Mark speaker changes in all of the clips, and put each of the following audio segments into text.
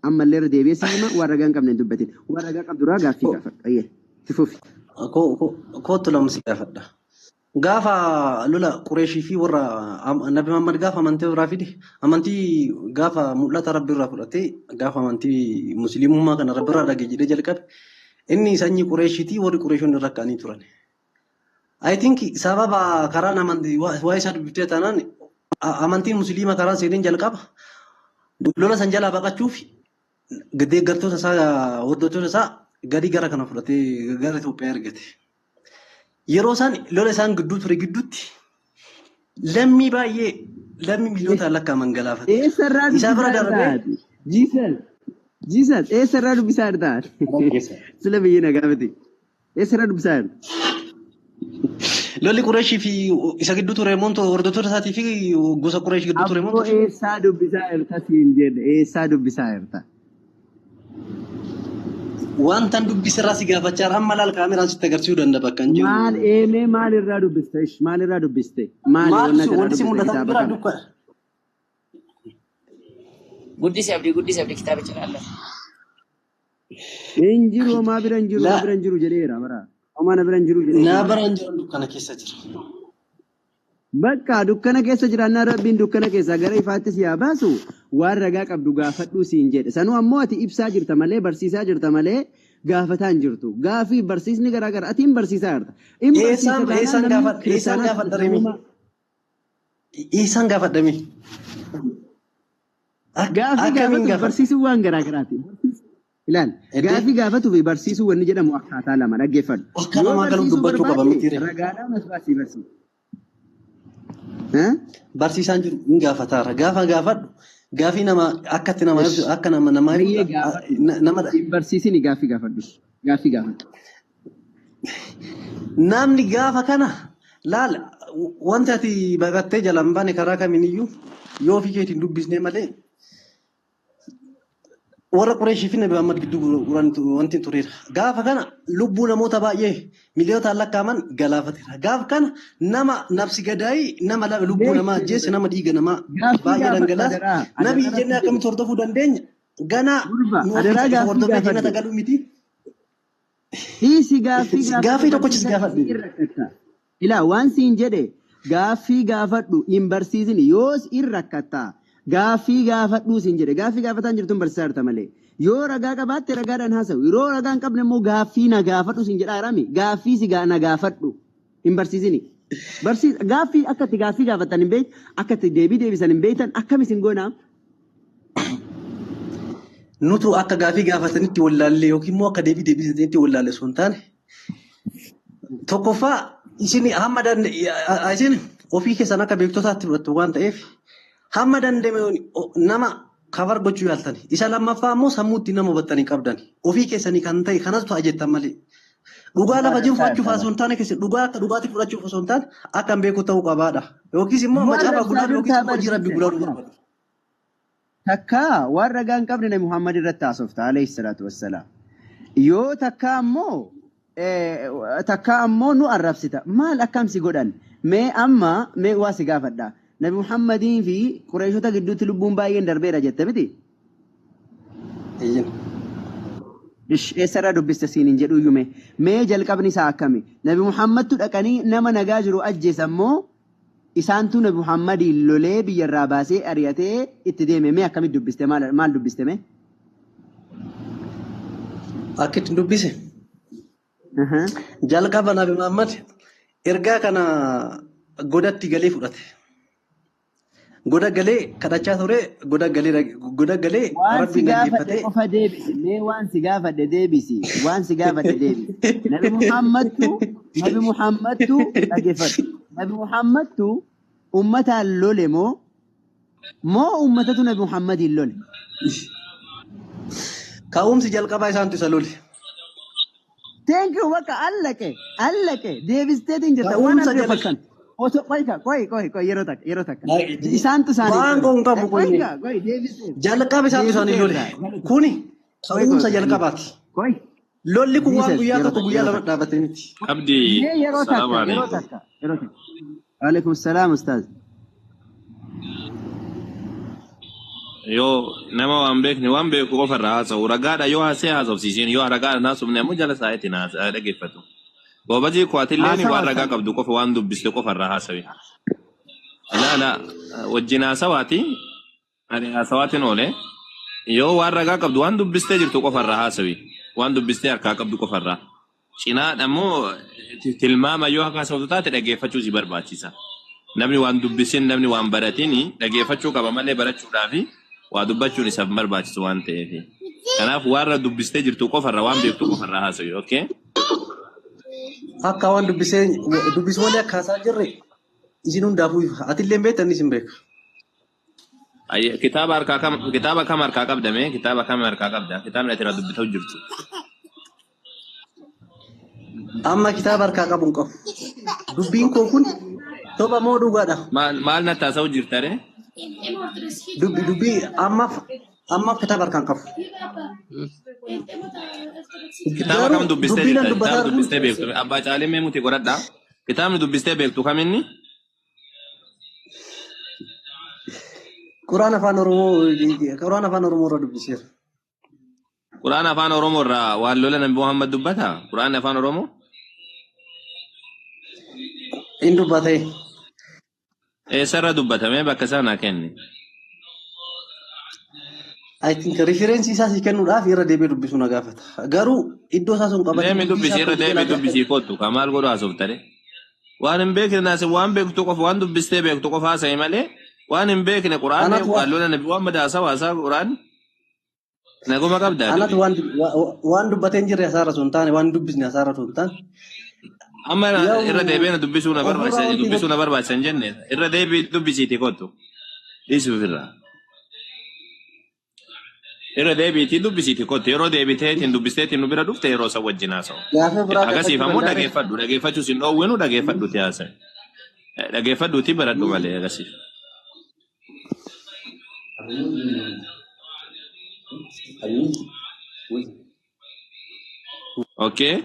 Speaker 1: Ammallee irra deebi'ee si hima, waan ragaa hin qabne hin dubbatin. Waan ragaa qabdu irraa gaaffii gaafadhu. Ayyee, itti fufi.
Speaker 2: Kootu lama si gaafadha. Gaafa lola Qureeshii fi warra Nabi Muhammad gaafa amantii irraa fide, amantii gaafa mul'ata Rabbi irraa fudhatee, gaafa amantii musliimummaa kana Rabbi irraa dhage jedhee jalqabe, inni sanyii Qureeshiitii, warri Qureeshonni irra ka'anii turan. I think sababa karaan amantii waa isaa dubbiftee taanaan, amantiin musliima karaan seeneen jalqaba lola san jalaa baqachuuf deeggartoota isaa, hordoftoota isaa gadi gara kana fudhatee gara Itoophiyaa ergate. Yeroo isaan lola isaan gidduu ture gidduutti lammii baay'ee, lammii miiliyootaan lakkaa'aman galaafate.
Speaker 1: Eessarraa
Speaker 2: Isaa bira
Speaker 1: dubbisaa
Speaker 2: darbee
Speaker 1: jirtaati? Jesus. Jesus, eessarraa dubbisaa jirtaati? Sila biyyi nagaa miti. Eessarraa dubbisaa jirta?
Speaker 2: Lolli Qureeshii fi isa gidduu ture immoo, hordoftoota isaatii fi gosa Qureesh gidduu ture immoo
Speaker 1: Abboo, eessaa dubbisaa jirta siin jedhe? Eessaa dubbisaa jirta?
Speaker 2: Wantan dubbisirraa si gaafachaa jira. Amma laal, kaameraan sitti agarsiisuu danda'a bakka hin jiru.
Speaker 1: Maal eemee, maalirraa dubbiste? Ish, maalirraa dubbiste? Maali
Speaker 2: Maal
Speaker 1: wanna irraa
Speaker 2: wanti si
Speaker 1: dubbiste
Speaker 2: mul'ata
Speaker 1: kitaaba
Speaker 2: jira
Speaker 1: kana?
Speaker 2: dukka.
Speaker 3: Guddisi Abdii, guddisi Abdii, kitaabicha laalla.
Speaker 1: Hin jiru, homaa bira hin jiru, na
Speaker 2: Na
Speaker 1: bira hin jiru jedheera bara. Homaa na bira hin jiru jedhee
Speaker 2: na
Speaker 1: hin
Speaker 2: bira hin jiru, dukkana keessa jira.
Speaker 1: Bakka dukkana keessa jiraannaa Rabbiin dukkana keessaa gara ifaatti si haa baasu, waan ragaa qabdu gaafadhuu siin jedhe. Sanuu ammoo ati ibsaa jirta malee, barsiisaa jirta malee gaafataa hin jirtu. Gaafii barsiisni garaa gara atiin barsiisaa jirta. In barsiista
Speaker 2: Eessaan
Speaker 1: taanaan
Speaker 2: eessaan
Speaker 1: namni
Speaker 2: gaafadha, eessaan
Speaker 1: kiristaanaas
Speaker 2: gaafadha remi?
Speaker 1: islaamummaa
Speaker 2: Eessaan gaafadhame?
Speaker 1: Gaafii
Speaker 2: Akkamiin
Speaker 1: gaafatuuf
Speaker 2: gaafadha?
Speaker 1: barsiisuun waan garaa garaati. Ilaal,
Speaker 2: Eddee
Speaker 1: gaafii gaafatuu fi barsiisuu wanni jedhamu akkaataa lama, dhaggeeffadhu.
Speaker 2: Akka
Speaker 1: Yoo
Speaker 2: namaa galuuf
Speaker 1: barsiisuu
Speaker 2: dubbachuu qaba
Speaker 1: barbaadde
Speaker 2: miti ree.
Speaker 1: ragaadhaan as baasii barsiisi. Eh?
Speaker 2: Barsiisaan jiru hin gaafataara. Gaafa gaafadhu gaafii nama akkatti nama
Speaker 1: Ish.
Speaker 2: ibsu, akka nama namaa
Speaker 1: Baay'ee
Speaker 2: ibsu
Speaker 1: gaafadhu.
Speaker 2: nama
Speaker 1: Hin barsiisini, gaaffii gaafadhu. Gaaffii gaafadhu.
Speaker 2: Namni gaafa kana laal, wanti ati baqattee jalaan baane karaa kamiiniyyuu yoo ofii keetiin dubbisnee malee, warra Qureeshii fi Nabi Muhammad gidduu wanti tureera. Gaafa kana lubbuu namoota baay'ee miiliyootaan lakkaa'aman galaafateera. Gaafa kana nama nafsi gadaayii, nama lubbuu namaa ajjeese, nama dhiiga namaa
Speaker 1: Gaaffii
Speaker 2: baay'ee
Speaker 1: gaafadhu
Speaker 2: dhangalaase.
Speaker 1: adaraa.
Speaker 2: Nabii
Speaker 1: Adaraa
Speaker 2: jennee
Speaker 1: rabbi jedhi.
Speaker 2: akkamitti hordofuu dandeenya? Ganaa
Speaker 1: Gurba
Speaker 2: nu
Speaker 1: adaraa
Speaker 2: isa
Speaker 1: gaaffii
Speaker 2: hordofee jannata
Speaker 1: gaafadhu.
Speaker 2: galuu miti.
Speaker 1: Dhiisi, gaaffii gaafadhu.
Speaker 2: Gaaffii tokkochis
Speaker 1: Barsiisaa
Speaker 2: gaafadhu.
Speaker 1: irra rakkatta. Ilaa, waan siin jedhe, gaaffii gaafadhu, hin barsiisini, yoos in rakkatta. Gaaffii gaafadhuu siin jedhe. Gaaffii gaafataan jirtu, hin barsiisaa jirta malee. Yoo ragaa qabaatte ragaadhaan haasa'u. Yeroo ragaa hin qabne immoo gaaffii na gaafadhu siin jedhaa jirami. Gaaffii si na gaafadhu. Hin barsiisini. Barsiis gaaffii akka itti gaaffii gaafatan hin beektan, akka itti deebii deebisan hin beektan, akkam isin goonaa?
Speaker 2: Nutu akka gaafii gaafatanitti wallaalle yookiin immoo akka deebii deebisanitti wallaalle osoo hin taane, tokkoffaa isin hamma isin ofii keessan akka beektotaatti fudhattu waan ta'eef hamma danda'ame nama cover gochuu yaaltan. Isa lammaffaa immoo sammuutti nama hubattanii qabdan. Ofii keessanii kan ta'e kanas ta'a jettan malee. Dhugaa lafa jiru fudhachuuf osoo hin taane, keessa dhugaa akka dhugaatti fudhachuuf osoo hin taane, akka hin beeku ta'uu qabaadha. Yookiis immoo
Speaker 1: Waan
Speaker 2: macaafa
Speaker 1: rabsaa
Speaker 2: gulaalu yookiis
Speaker 1: jirtaa
Speaker 2: immoo hojii rabbii
Speaker 1: barsiise.
Speaker 2: gulaaluu barbaadu.
Speaker 1: Takka waan ragaa hin qabne Nabi Muhammad irratti haasofta alayhi salaatu wassalaam. Yoo takka ammoo nu arrabsita. Maal akkam si godhan? Mee amma mee waa si gaafadha. Nabi Muhammadii fi Qureeshota gidduutti lubbuun baay'een darbeera jette miti?
Speaker 2: Eeyyan.
Speaker 1: Ish, eessarraa dubbiste siin hin jedhu iyyuu mee. Mee jalqabni isaa akkami? Nabi Muhammadtu dhaqanii nama nagaa jiru ajjeesan moo isaantu Nabi Muhammadiin lolee biyyarraa baasee ari'atee itti deeme? Mee akkamitti dubbiste? Maal maal dubbiste mee?
Speaker 2: Akka itti dubbise. Jalqaba Nabi Muhammad ergaa kana godatti galee fudhate. Goda galee kadhachaa ture, goda galee, goda galee
Speaker 1: Waan si
Speaker 2: Rabbiin
Speaker 1: gaafadhe
Speaker 2: dhaggeeffatee.
Speaker 1: qofa deebisi. Mee waan si gaafadhe deebisi. Waan si gaafadhe deebisi. Nabi Muhammadtu, dhaggeeffadhu. Nabi Muhammadtu ummataan lole moo ummatatu Nabi Muhammadiin lole?
Speaker 2: Ka'umsi jalqabaa isaantu isa lole.
Speaker 1: Thank you, bakka allaqe allaqe deebisteetiin jirta waan
Speaker 2: Ka'umsa jala
Speaker 1: 100%. Osoo qoy qoy qoy qoy, yeroo takka, yeroo takka, isaantu isaanii
Speaker 2: Waan
Speaker 1: lole.
Speaker 2: kun qabu
Speaker 1: Qoy
Speaker 2: kun
Speaker 1: qoy, deebistee
Speaker 2: jalqaba isaantu isaanii lole.
Speaker 1: deebisteerta.
Speaker 2: Kuni
Speaker 1: Qoy qoy
Speaker 2: ka'umsa
Speaker 1: qoy
Speaker 2: jalqabaati.
Speaker 1: qoy.
Speaker 2: Lolli kun waan
Speaker 1: Jesus,
Speaker 2: guyyaa
Speaker 1: yeroo
Speaker 2: tokko
Speaker 1: takka,
Speaker 2: guyyaa
Speaker 1: yeroo
Speaker 2: lama
Speaker 1: takka.
Speaker 2: dhaabate miti.
Speaker 4: Abdi,
Speaker 1: Mee yeroo
Speaker 4: salaamu
Speaker 1: takka, yeroo
Speaker 4: alaikum.
Speaker 1: takka, yeroo takka. Waalaikum salaam, ustaaz.
Speaker 4: Yoo nama waan beekne waan beeku qofa irraa haasa'u ragaadha yoo haasee haasofsiisin yoo ragaadha haasofne ammoo jala saayitiin dhaggeeffatu. Goobazii kuwaatilleen
Speaker 1: Haasawa
Speaker 4: waan ragaa
Speaker 1: akkam.
Speaker 4: qabdu qofa waan dubbiste qofa irraa haasawi. Ilaala wajjin haasawaati ani haasawaatiin oole yoo waan ragaa qabdu waan dubbistee jirtu qofa irraa haasawi waan dubbistee harkaa qabdu qofa irraa. Cinaadha immoo tilmaama yoo akka haasawtu taate dhaggeeffachuu si barbaachisa. Namni waan dubbisin namni waan baratin dhaggeeffachuu qaba malee barachuudhaafi waa dubbachuun isaaf barbaachisu waan ta'eef. Kanaaf waan dubbistee jirtu qofarra waan beektu qofarra haasawi. Okay?
Speaker 2: Akka waan dubbisee dubbisu malee akka haasaa jirre isin hundaafuu ifa. Atillee hin beektu anis hin beeku.
Speaker 4: Kitaaba harkaa kam kitaaba kam harkaa qabda mee kitaaba kam harkaa qabda kitaabni ati irraa dubbisaa jirtu.
Speaker 2: Amma kitaaba harkaa qabu hin qabu. Dubbiin koo kun soba moo dhugaadha?
Speaker 4: Maal maal natti haasa'u jirta ree?
Speaker 2: Dubbi dubbii ammaaf ammaaf kitaaba harkaa hin qabu.
Speaker 4: Kitaaba
Speaker 2: Garuu
Speaker 4: kam dubbistee
Speaker 2: dubbiin an
Speaker 4: jirta?
Speaker 2: dubbataa
Speaker 4: Kitaaba
Speaker 2: jiru
Speaker 4: dubbistee beektu. Abbaa Caalii mee muti godhadhaa. Kitaabni dubbistee beektu kam inni?
Speaker 2: Quraan afaan Oromoo Quraan afaan Oromoo irra dubbiseera.
Speaker 4: Quraan afaan Oromoo irraa waan lola Nabi Muhammad dubbata? Quraan afaan Oromoo?
Speaker 2: Inni dubbatee
Speaker 4: Eessarra dubbatame bakka isaa naa kenni.
Speaker 2: I think reference isaa si kennuudhaaf irra deebi'ee dubbisuu na gaafata. Garuu iddoo isaa sun qabatee
Speaker 4: Deemi
Speaker 2: dubbii
Speaker 4: dubbisi
Speaker 2: isaa
Speaker 4: irra
Speaker 2: akka
Speaker 4: deemi
Speaker 2: jalaa
Speaker 4: dubbisii kottu ka maal godhu haasoftare. Waan hin beekne naase waan beektu qofa waan dubbistee beektu qofa haasa'i malee waan hin beekne quraanni
Speaker 2: Anatu
Speaker 4: waan lola Nabi Muhammad haasawa haasaa quraan naguma qabdaa
Speaker 2: anatu
Speaker 4: dubi.
Speaker 2: waan waan dubbatee hin jirre asaarra sun taane waan dubbisne asaarra sun taane.
Speaker 4: Amma
Speaker 2: Yaa'u
Speaker 4: irra deebiin dubbisuu na
Speaker 2: ofirraa
Speaker 4: barbaachisa
Speaker 2: wanti
Speaker 4: dubbisuu na barbaachisa hin jenne irra deebii dubbisiitii kottu dhiisuu ofirraa. Irra deebiitii dubbisiitii kottu yeroo deebiteetiin dubbisteetiin nu bira dhufte yeroo isa wajjin haasa'u.
Speaker 2: Gaafa biraa
Speaker 4: Akkasiif
Speaker 2: gaafachuu
Speaker 4: ammoo
Speaker 2: danda'a.
Speaker 4: dhageeffadhu dhageeffachuus hin dhoowwinu dhageeffadhuuti haasa'e. Dhageeffadhuuti baradhu malee akkasiif. Okay?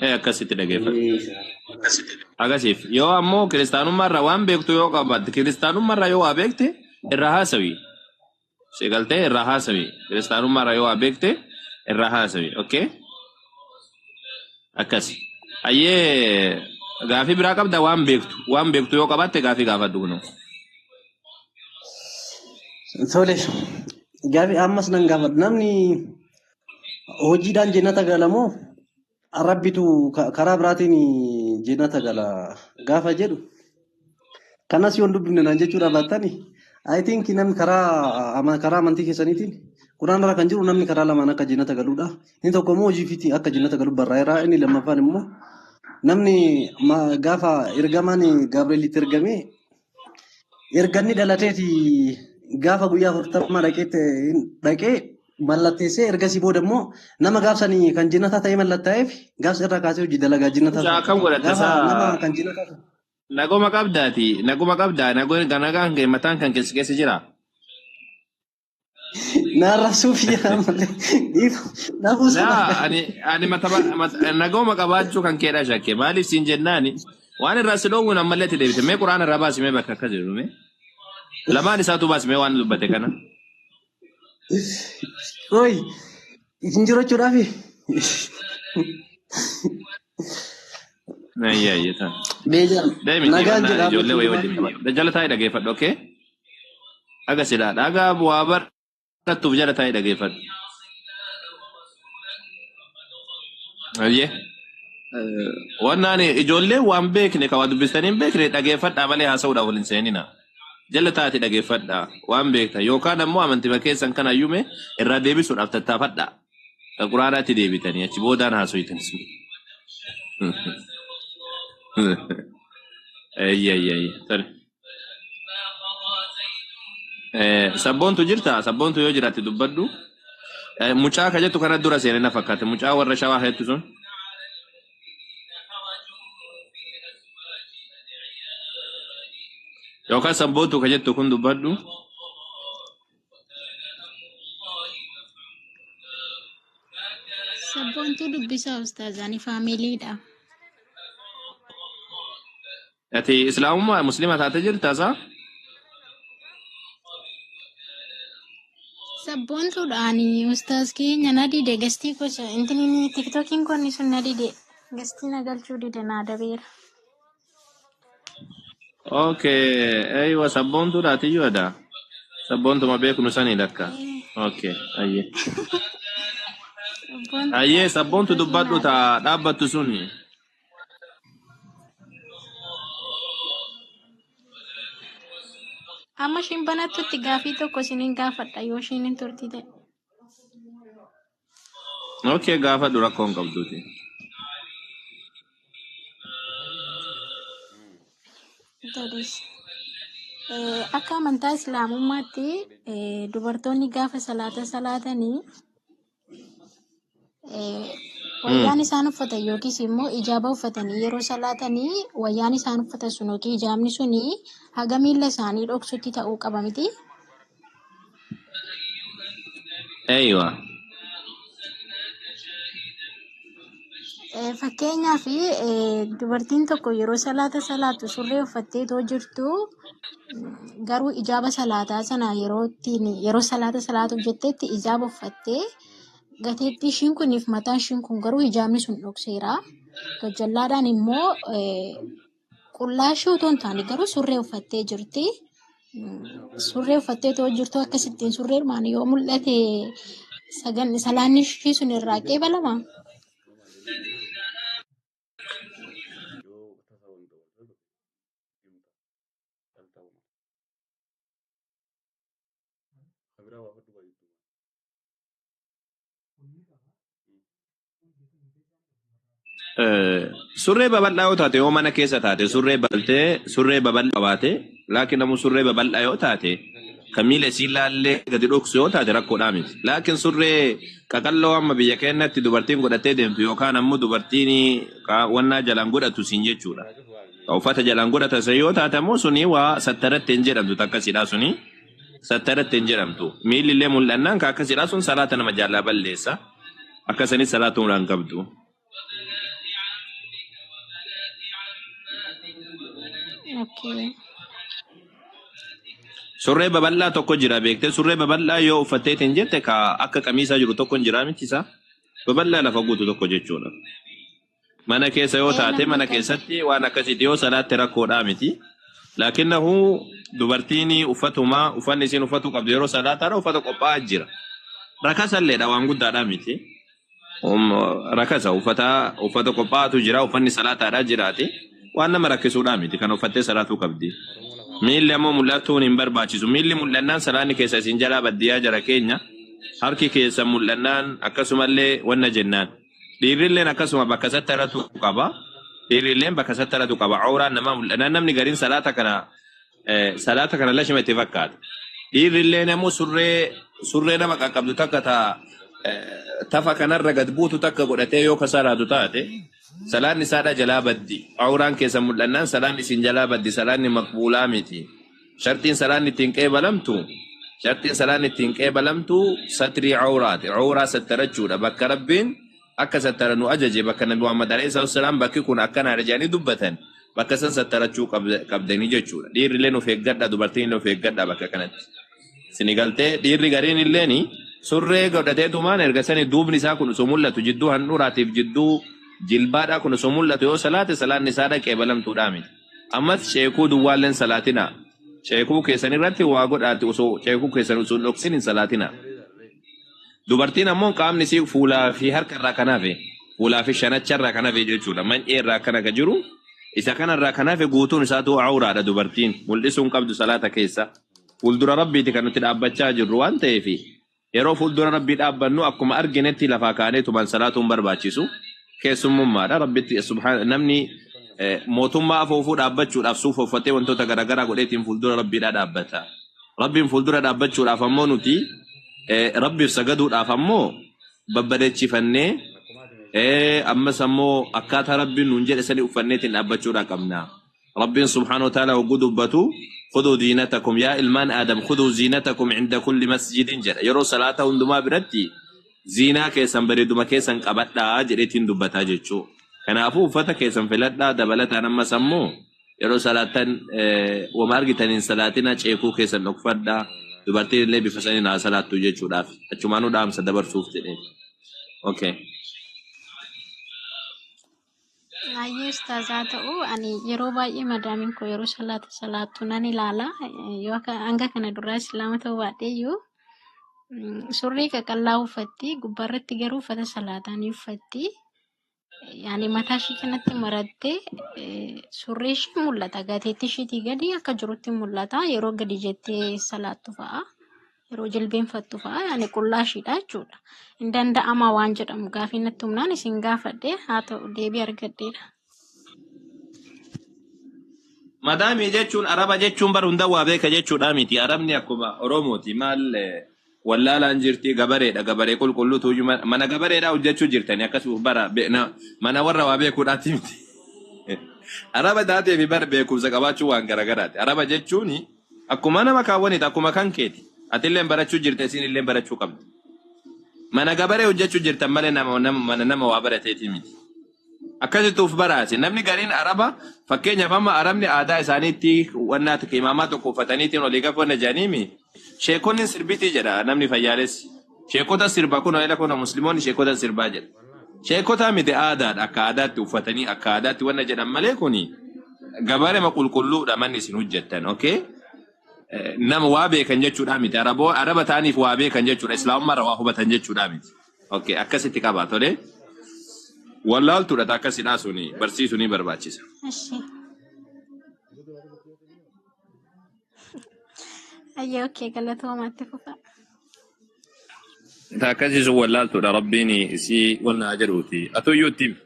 Speaker 4: Akkasitti dhageeffadhu. Akkasiif yoo ammoo kiristaanummaarraa waan beektu yoo qabaatte kiristaanummaarraa yoo waa beekte irraa haasawi. Sigaltee irraa haasawi. Kiristaanummaarraa yoo waa beekte irraa haasawi. Okay? Akkasi. Ayyee gaafii biraa qabda waan beektu. Waan beektu yoo qabaatte gaafii gaafadhu kunoo.
Speaker 2: Tole gaafi ammas nan gaafadhu namni hojiidhaan jannata gala moo rabbitu karaa biraatiin jannata gala gaafa jedhu kanas yoon dubbifne naan jechuudha baattani I think namni karaa karaa amantii keessaniitiin quraan irra kan jiru namni karaa lamaan akka jannata galuudha. Inni tokko immoo hojii fiitiin akka jannata galu barraa'eera. Inni lammaffaan immoo namni gaafa ergamaan Gabrielitti ergame erganni dhalateeti gaafa guyyaa 40 dhaqee mallatteessee ergasii booda immoo nama gaafsanii kan jinnataa ta'e mallattaa'eef gaafsa irraa kaasee hojii dalagaa jinnataa
Speaker 4: Mucaa akkam godhatta
Speaker 2: gaafa nama
Speaker 4: isaa
Speaker 2: kan jinnataa ta'e.
Speaker 4: nagoma qabdaati nagoma qabdaa nagaan kee mataan kan keessa keessa jira.
Speaker 2: Naarrasuuf jira malee nafuu
Speaker 4: Laa
Speaker 2: sana.
Speaker 4: ani ani nagoma qabaachuu kan keedha shakke maaliif siin jennaani waan irraa si dhoowwun ammallee itti deebite mee quraana irraa baasi mee bakka akkas jedhu mee lamaan isaatu baasi mee waan dubbate kana.
Speaker 2: Oi isin jiru jechuudhaafi.
Speaker 4: Ayya ayya ta'a.
Speaker 2: Beejaan
Speaker 4: Deemi
Speaker 2: nagaan
Speaker 4: deemannaa
Speaker 2: jedha
Speaker 4: ijoollee wayii
Speaker 2: abbootiin
Speaker 4: wajjin qabadhu. Jala taa'ee dhageeffadhu okay? Aga silaa dhagaa bu'aa barattuuf jala taa'ee dhageeffadhu. Ayyee. Wannaan ijoollee waan beekne kan waa dubbistanii hin beekne dhageeffadhaa malee haasa'uudhaaf wal hin seenina. Jala taate dhageeffadhaa waan beekta yookaan ammoo amantii keessan kan hayyume irraa deebisuudhaaf tattaafadhaa. Kan quraanaatti deebitanii achi boodaan haasoftan. Ayya ayya ayya. Tole. Sabboontu jirta? Sabboontu yoo jiraatte dubbadhu. Mucaa ka jettu kana dura seene na fakkaate. Mucaa warra shawaa heettu sun. Yookaan sabboontu ka jettu kun dubbadhu.
Speaker 5: Sabboontuu dubbisaa ustaazaanii faamiliidha.
Speaker 4: Ati islaamummaa musliima taate jirta isaa?
Speaker 5: Sabboontuudhaan ustaaz keenya na dide gastii gosa intini tiktookiin konni sun na dide gastii na galchuu dide na dabeera.
Speaker 4: Okay, aywa sabboontuudhaatiyyuu ada. Sabboontuma beeknu sanii lakka. Okay, ayyee.
Speaker 5: Sabboontuudha
Speaker 4: Ayyee sabboontu
Speaker 5: tiktookiin
Speaker 4: dubbadhu
Speaker 5: na
Speaker 4: taa
Speaker 5: dabe.
Speaker 4: dhaabbattu suni.
Speaker 5: Amma ishiin banattutti gaafii tokko isiniin gaafadha yoo ishiin hin turti ta'e.
Speaker 4: Okay, gaafadhu rakkoo hin qabduuti.
Speaker 5: Tolis. Akka amantaa Islaamummaatti dubartoonni gaafa salaata salaatanii wayyaan isaan uffatan yookiis immoo ijaaba uffatanii yeroo salaatanii wayyaan isaan uffatan sun yookiin ijaabni suni haga miilla isaanii dhoksutti ta'uu qaba miti.
Speaker 4: Aywa.
Speaker 5: Fakkeenyaaf dubartiin tokko yeroo salaata salaattu surree uffattee itoo jirtu garuu ijaaba salaataa sana yeroo ittiin yeroo salaata salaatuuf jettetti ijaaba uffattee gateettii ishiin kuniif mataan ishiin kun garuu ijaabni sun dhokseera. Gajjallaadhaan immoo qullaa ishee otoo hin taane garuu surree uffattee jirti. Surree uffattee otoo jirtu akkasittiin surreerumaan yoo mul'ate salaanni ishii sun irraa qeebalama.
Speaker 4: Surree babal'aa yoo taate, yoo mana keessa taate, surree baltee surree babal'aa qabaate, laakiin namuu surree babal'aa yoo taate kan miila isii laallee gadi dhoksu yoo taate rakkoodhaa miti. Laakiin surree qaqalloo amma biyya keenyatti dubartiin godhattee deemtu yookaan ammoo dubartiin wannaa jalaan godhatu siin jechuudha. Ka uffata jalaan godhatan san yoo taate ammoo suni waa sattaratti hin jedhamtu, takkasidhaa suni sattaratti hin jedhamtu. Miilli illee mul'annaan ka akkasidhaa sun salaata nama jaalaa balleessa. Akkasanis salaatuudhaan qabdu.
Speaker 5: Okay.
Speaker 4: Surree babal'aa tokko jira beektee, surree babal'aa yoo uffatteetiin jette ka akka qamiisaa jiru tokko hin jira miti isaa. Babal'aa lafa guutu tokko jechuudha. Mana keessa yoo taate
Speaker 5: Nan
Speaker 4: mana
Speaker 5: beekaa.
Speaker 4: keessatti waan akkasiiti yoo salaatte rakkoodhaa miti. Lakinnahu dubartiin uffatuma uffanni isiin uffatu qabdu yeroo salaataadha uffata qophaa'aa jira. Rakasalleedha, waan guddaadhaa miti. Rakasa uffata qophaa'aatu jira, uffanni salaataadhaa jiraate waan nama rakkisuudhaa miti, kan uffattee salaatuu qabdi. Miilli ammoo mul'atuun hin barbaachisu. Miilli mul'annaan salaanni keessa isin jalaa baddiyaa jara keenya. Harki keessa mul'annaan akkasumallee wanna jennaan. Dhiirrilleen akkasuma bakka sattaratu qaba. Dhiirrilleen bakka sattaratu qaba. Awraan namaa mul'annaan namni gariin salaata kana lashima itti fakkaata. Dhiirrilleen ammoo surree nama qaqqabdu takka taa tafa kanarra gad buutu takka godhatee yoo ka salaatu taate salaanni isaadha jalaa baddi. Awraan keessa mul'annaan salaanni isin jalaa baddi. Salaanni maqbuulaa miti. Shartiin salaanni ittiin qeebalamtu satrii awraati. Awraa sattarachuudha. Bakka Rabbiin akka sattara nu ajaje, bakka Nabi Muhammad alayhi salaatu wasalaam bakki kun akkanaadha jedhanii dubbatan, bakka san sattarachuu qabdanii jechuudha. Dhiirrillee of eeggadha, dubartiin of eeggadha bakka kanatti. Sini galtee, dhiirri gariin illeeni surree godhateetumaan erga sani duubni isaa kun osoo mul'atu, jidduu handhuuraatiif jidduu jilbaadhaa kun osoo mul'atu yoo salaate salaanni isaa qeebalamtuudhaa miti. Ammas ceekuu duwwaalleen salaatina. Ceekuu keessan irratti waa godhaati, osoo ceekuu keessan osoo hin dhoksin hin salaatina. Dubartiin ammoo qaamni isii fuulaa fi harka irraa kan hafe, fuulaa fi shanacha irraa kan hafe jechuudha. Many'ee irraa akkana kan jiru isa kanarraa kan hafe guutuun isaatu awraadha dubartiin. Mul'isuu hin qabdu salaata keessa. Fuuldura Rabbiiti kan nuti dhaabbachaa jirru waan ta'eef, yeroo fuuldura Rabbii dhaabbannu akkuma arginetti lafaa kaanee tuman salaatuun barbaachisu. Keessummummaadha. Rabbitti subhaan namni mootummaa afoofuu dhaabbachuudhaaf suufa uffatee wantoota garaagaraa godheetiin fuuldura Rabbiidhaa dhaabbata. Rabbiin fuuldura dhaabbachuudhaaf ammoo nuti Rabbiif sagaduudhaaf ammoo babbareechifannee ammas ammoo akkaataa Rabbiin nuun jedhe sani uffanneetiin dhaabbachuudhaa qabna. Rabbiin subhaanahu wa ta'ala hogguu dubbatu, "Khuduu ziinatakum, yaa ilmaan Aadam, khuduu ziinatakum inda kulli masjidin" jedha. Yeroo salaata hundumaa biratti ziinaa keessan, bareeduma keessan qabadhaa jedheetiin dubbataa jechuu. Kanaafuu uffata keessan filadhaa, dabalataan ammas ammoo yeroo salaatan wama argitaniin salaatina, ceekuu keessan dhokfadhaa. Dubartiin illee bifa saniin haa salaattu jechuudhaaf achumaanuu dhaamsa dabarsuuf jedhee. Okay.
Speaker 5: Baay'ee ustaazaa ta'u ani yeroo baay'ee madaamiin koo yeroo salaata salaattu nan ilaala. Yoo akka hanga kana duraa islaama ta'uu baadhee iyyuu surrii qaqallaa uffatti gubbaarratti garuu uffata salaataa ni uffatti. Yaani mataa ishii kanatti marattee surrii ishii mul'ata. Gateettii ishiitii gadi akka jirutti mul'ata. Yeroo gadi jettee salaattu fa'a. Yeroo jilbeenfattu fa'a. Yaani qullaa ishiidha jechuudha. Hin danda'ama waan jedhamu gaafii natti humnaan isin gaafadhe haa ta'u deebii argadheera.
Speaker 4: Madaamii jechuun araba jechuun bar hunda waa beeka jechuudha miti. Arabni akkuma Oromooti maal wallaalaan jirti gabareedha gabaree qulqulluutu iyyuu mana gabareedha hojjechuu jirtani akkasuma bara mana warra waa beekuudhaati miti. Araba taatee fi bar beekumsa qabaachuu waan garagaraati. Araba jechuun akkuma nama kaawwaniiti akkuma kan keeti. Atillee barachuu jirte isin illee barachuu qabdi. Mana gabaree hojjechuu jirtan malee nama mana nama waa barateeti miti. Akkasitti uf baraase namni gariin araba fakkeenyaaf amma arabni aadaa isaaniitti wannaa tokko imaamaa tokko uffataniitiin olii gafa wanna jedhaniimi sheekonni sirbitii jedha namni fayyaalessi. Sheekota sirba kun ila kun musliimoonni sheekota sirbaa jedha. Sheekota miti aadaadha akka aadaatti uffatanii akka aadaatti wanna jedhan malee kuni gabareema qulqulluudha manni isin hojjettan okay? Nama waa beekan jechuudha miti araboo araba ta'aniif waa beekan jechuudha islaamummaa waa hubatan jechuudha miti. Okay akkasitti qabaa tolee. Wallaaltuudha akkasidhaa suni barsiisuu ni barbaachisa.
Speaker 5: Ishi. Ayyee okay galatoomaatti fufa.
Speaker 4: Akkasii sun wallaaltuudha rabbiin isii wannaa jedhuuti. Atuyyuu itti himi.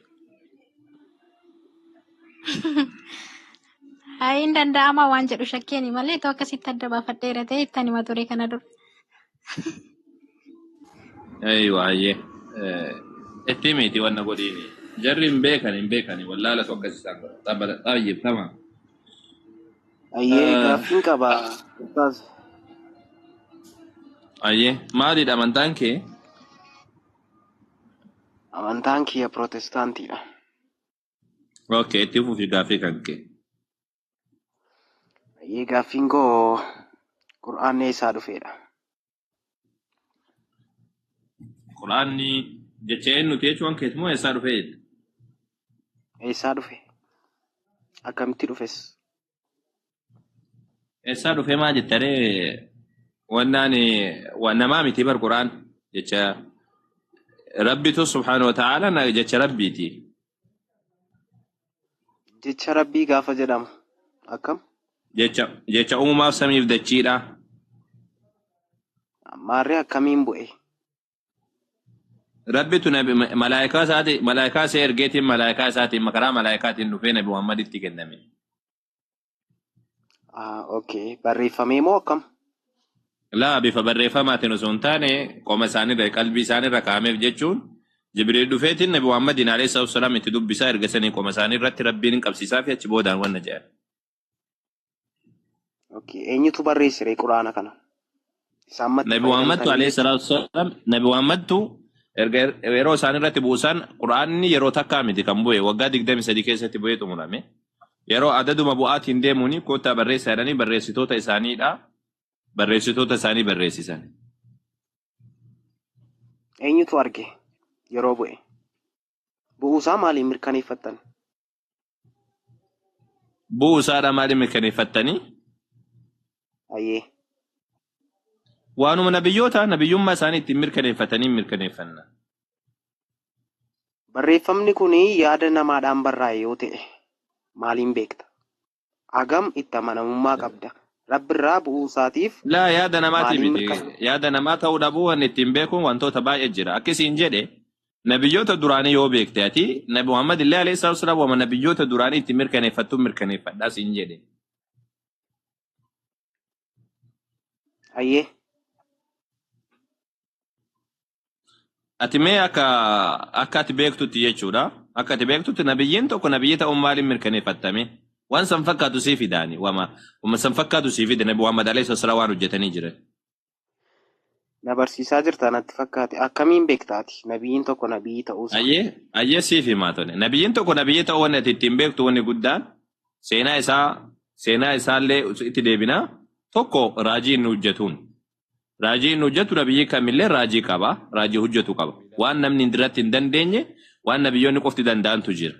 Speaker 5: Hayi hin danda'ama waan jedhu shakkeeni malee itoo akkasitti adda baafadheera ta'e ittan hima ture kana dura.
Speaker 4: Aywa ayyee. Itti himiti wanna godhiini. Jarri hin beekan hin beekani wallaalatu akkas isaan godha. Xayyib tamam.
Speaker 6: Ayyee gaaffiin qaba. Ustaaz.
Speaker 4: Ayyee maalidha amantaan kee?
Speaker 6: Amantaan kiyya Pirootestaantiidha.
Speaker 4: Okay itti fufi gaaffii kan kee.
Speaker 6: Ayyee gaaffiin koo Qur'aanni eessaa dhufeedha?
Speaker 4: Qur'aanni jecha eenyuti jechuun keeti moo eessaa dhufee jetta?
Speaker 6: Eessaa dhufe? Akkamitti dhufes?
Speaker 4: Eessaa dhufee maa jettaree wannaan waan namaa miti bar Qur'aan jecha Rabbitu subhaanahu wa ta'ala jecha Rabbiiti.
Speaker 6: Jecha Rabbii gaafa jedhamu akkam?
Speaker 4: Jecha jecha uumaaf samiif dachiidha.
Speaker 6: Maarree akkamiin bu'e?
Speaker 4: Rabbitu nabi malaayikaa isaati malaayikaa isa ergeetiin malaayikaa isaatiin karaa malaayikaatiin dhufee nabi Muhammaditti kenname.
Speaker 6: Okay. Barreeffamee moo akkam?
Speaker 4: Laa bifa barreeffamaatiin osoo hin taane qoma isaaniirra qalbii isaaniirra kaa'ameef jechuun Jibriil dhufeetiin nabi Muhammadiin alayhi salaatu wasalaam itti dubbisaa erga sanii qoma isaanii irratti rabbiin hin qabsiisaa fi achi boodaan wanna jedhan.
Speaker 6: Okay. Eenyutu barreesse Qur'aana kana? Isaan matti
Speaker 4: Nabi Muhammadtu
Speaker 6: fayyadamtanii
Speaker 4: alayhi salaatu wasalaam nabi Muhammadtu erga yeroo isaan irratti buusan Qur'aanni yeroo takkaa miti kan bu'e waggaa 23 keessatti bu'ee xumurame. Yeroo adaduma bu'aatiin deemuuni kottaa barreessaa jedhanii barreessitoota isaaniidha. Barreessitoota isaanii barreessisan.
Speaker 6: Eenyutu arge yeroo bu'e? Bu'uusaa maaliin mirkaneeffattan?
Speaker 4: Bu'uu isaadha maaliin mirkaneeffattanii?
Speaker 6: Ayyee.
Speaker 4: Waanuma nabiyyoota nabiyyummaa isaanii ittiin mirkaneeffatanii mirkaneeffanna.
Speaker 6: Barreeffamni kun yaada namaadhaan barraa'e yoo ta'e maaliin beekta? Hagam itti amanamummaa qabda? Rabbirraa bu'uu isaatiif
Speaker 4: Laa yaada namaatii
Speaker 6: maaliin
Speaker 4: miti.
Speaker 6: mirkaneeffatta?
Speaker 4: Yaada namaa ta'uu dhabuu wanni ittiin beekuun wantoota baay'ee jira. Akkasiin jedhe nabiyyoota duraanii yoo beekte ati nabi Muhammad illee alayhi salaatu wasalaam waama nabiyyoota duraanii ittiin mirkaneeffattu mirkaneeffadhaa siin jedhe.
Speaker 6: Ayyee.
Speaker 4: Ati mee akka akka ati beektutti jechuudha. Akka ati beektutti nabiyyiin tokko nabiyyi ta'uun maaliin mirkaneeffattame? Waan san fakkaatu sii fidaani. Wama wama san fakkaatu sii fide nabi Muhammad alayhi salaatu wasalaam waan hojjetanii jiran.
Speaker 6: Na barsiisaa jirta natti fakkaate. Akkamiin beektaati? Nabiyyiin tokko nabiyyi ta'uusaa.
Speaker 4: Ayyee ayyee siif himaa tole. Nabiyyiin tokko nabiyyi ta'uu wanni ati ittiin beektu wanni guddaan seenaa isaa seenaa isaallee itti deebinaa tokko raajii inni hojjetuun. Raajii inni hojjetu nabiyyi kamillee raajii qaba. Raajii hojjetu qaba. Waan namni irratti hin dandeenye waan nabiyyoonni qofti danda'antu jira.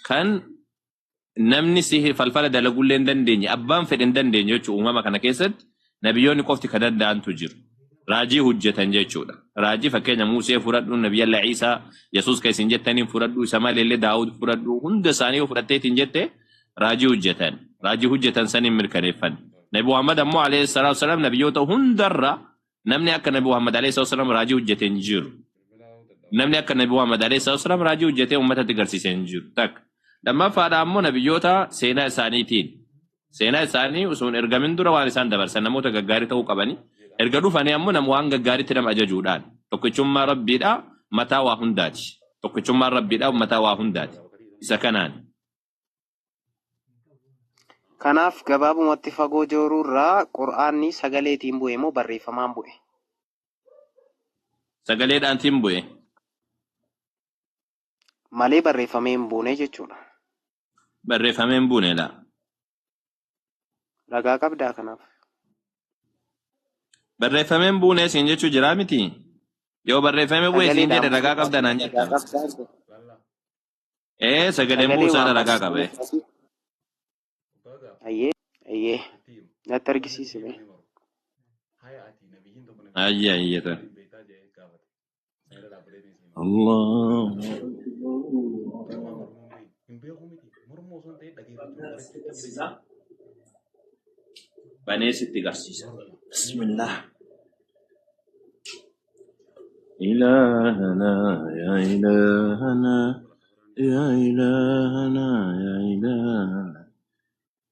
Speaker 4: Kan namni si falfala dalagullee hin dandeenye abbaan fedhe hin dandeenye jechuudha uumama kana keessatti nabiyyoonni qofti kan danda'antu jiru. Raajii hojjetan jechuudha. Raajii fakkeenya Musee fudhadhu, Nabiyyalla Iisaa, Yesuus kan isin jettaniin fudhadhu, isa maleellee Daawud fudhadhu, hunda isaanii yoo fudhatteetiin jette raajii hojjetan. Raajii hojjetan saniin mirkaneeffan. Nabi Muhammad ammoo alayhi salaatu wasalaam nabiyyoota hundarra namni akka Nabi Muhammad alayhi salaatu wasalaam raajii hojjete hin jiru. Namni akka Nabi Muhammad alayhi salaatu wasalaam raajii hojjetee uummatatti garsiise hin jiru. Takka. Lammaffaadha ammoo nabiyyoota seenaa isaaniitiin. Seenaa isaanii osoo hin ergamin dura waan isaan dabarsan namoota gaggaarii ta'uu qabani. Erga dhufanii ammoo nama waan gaggaariitti nama ajajuudhaan. Tokkichummaa Rabbiidha mataa waa hundaati. Tokkichummaan Rabbiidha mataa waa hundaati. Isa kanaan.
Speaker 6: Kanaaf gabaabumatti fagoo jooruurraa Qur'aanni sagaleetiin bu'e moo barreeffamaan bu'e?
Speaker 4: Sagaleedhaantiin bu'e.
Speaker 6: Malee barreeffamee hin buune jechuudha.
Speaker 4: Barreeffamee hin buune laa.
Speaker 6: Ragaa qabdaa kanaaf.
Speaker 4: Barreeffamee hin buune siin jechuu jiraa miti. Yoo barreeffamee bu'e siin
Speaker 6: Sagaleedhaan
Speaker 4: jedhe ragaa
Speaker 6: bu'uu
Speaker 4: qabda naan
Speaker 6: ragaa
Speaker 4: jetta.
Speaker 6: qabdaa.
Speaker 4: Ee sagaleen
Speaker 6: Sagalee
Speaker 4: bu'uusaadha
Speaker 6: waan
Speaker 4: ragaa qabe.
Speaker 6: barreeffamee. Ayyee ayyee natti argisiisi mee.
Speaker 4: Ayyee ayyee ta'e. Allah. Banee sitti garsiisa. Bismillah. إلهنا يا إلهنا يا إلهنا يا إلهنا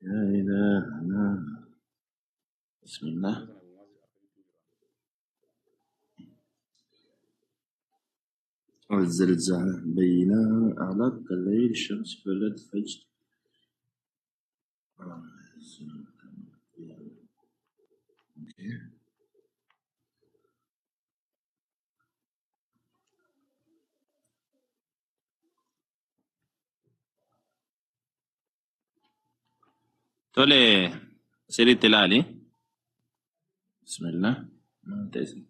Speaker 4: يا إلهنا بسم الله. الزلزال بين أعلى الليل الشمس بلد فجر. Tole sirriitti ilaali. Bismillah. Maal ta'e isin?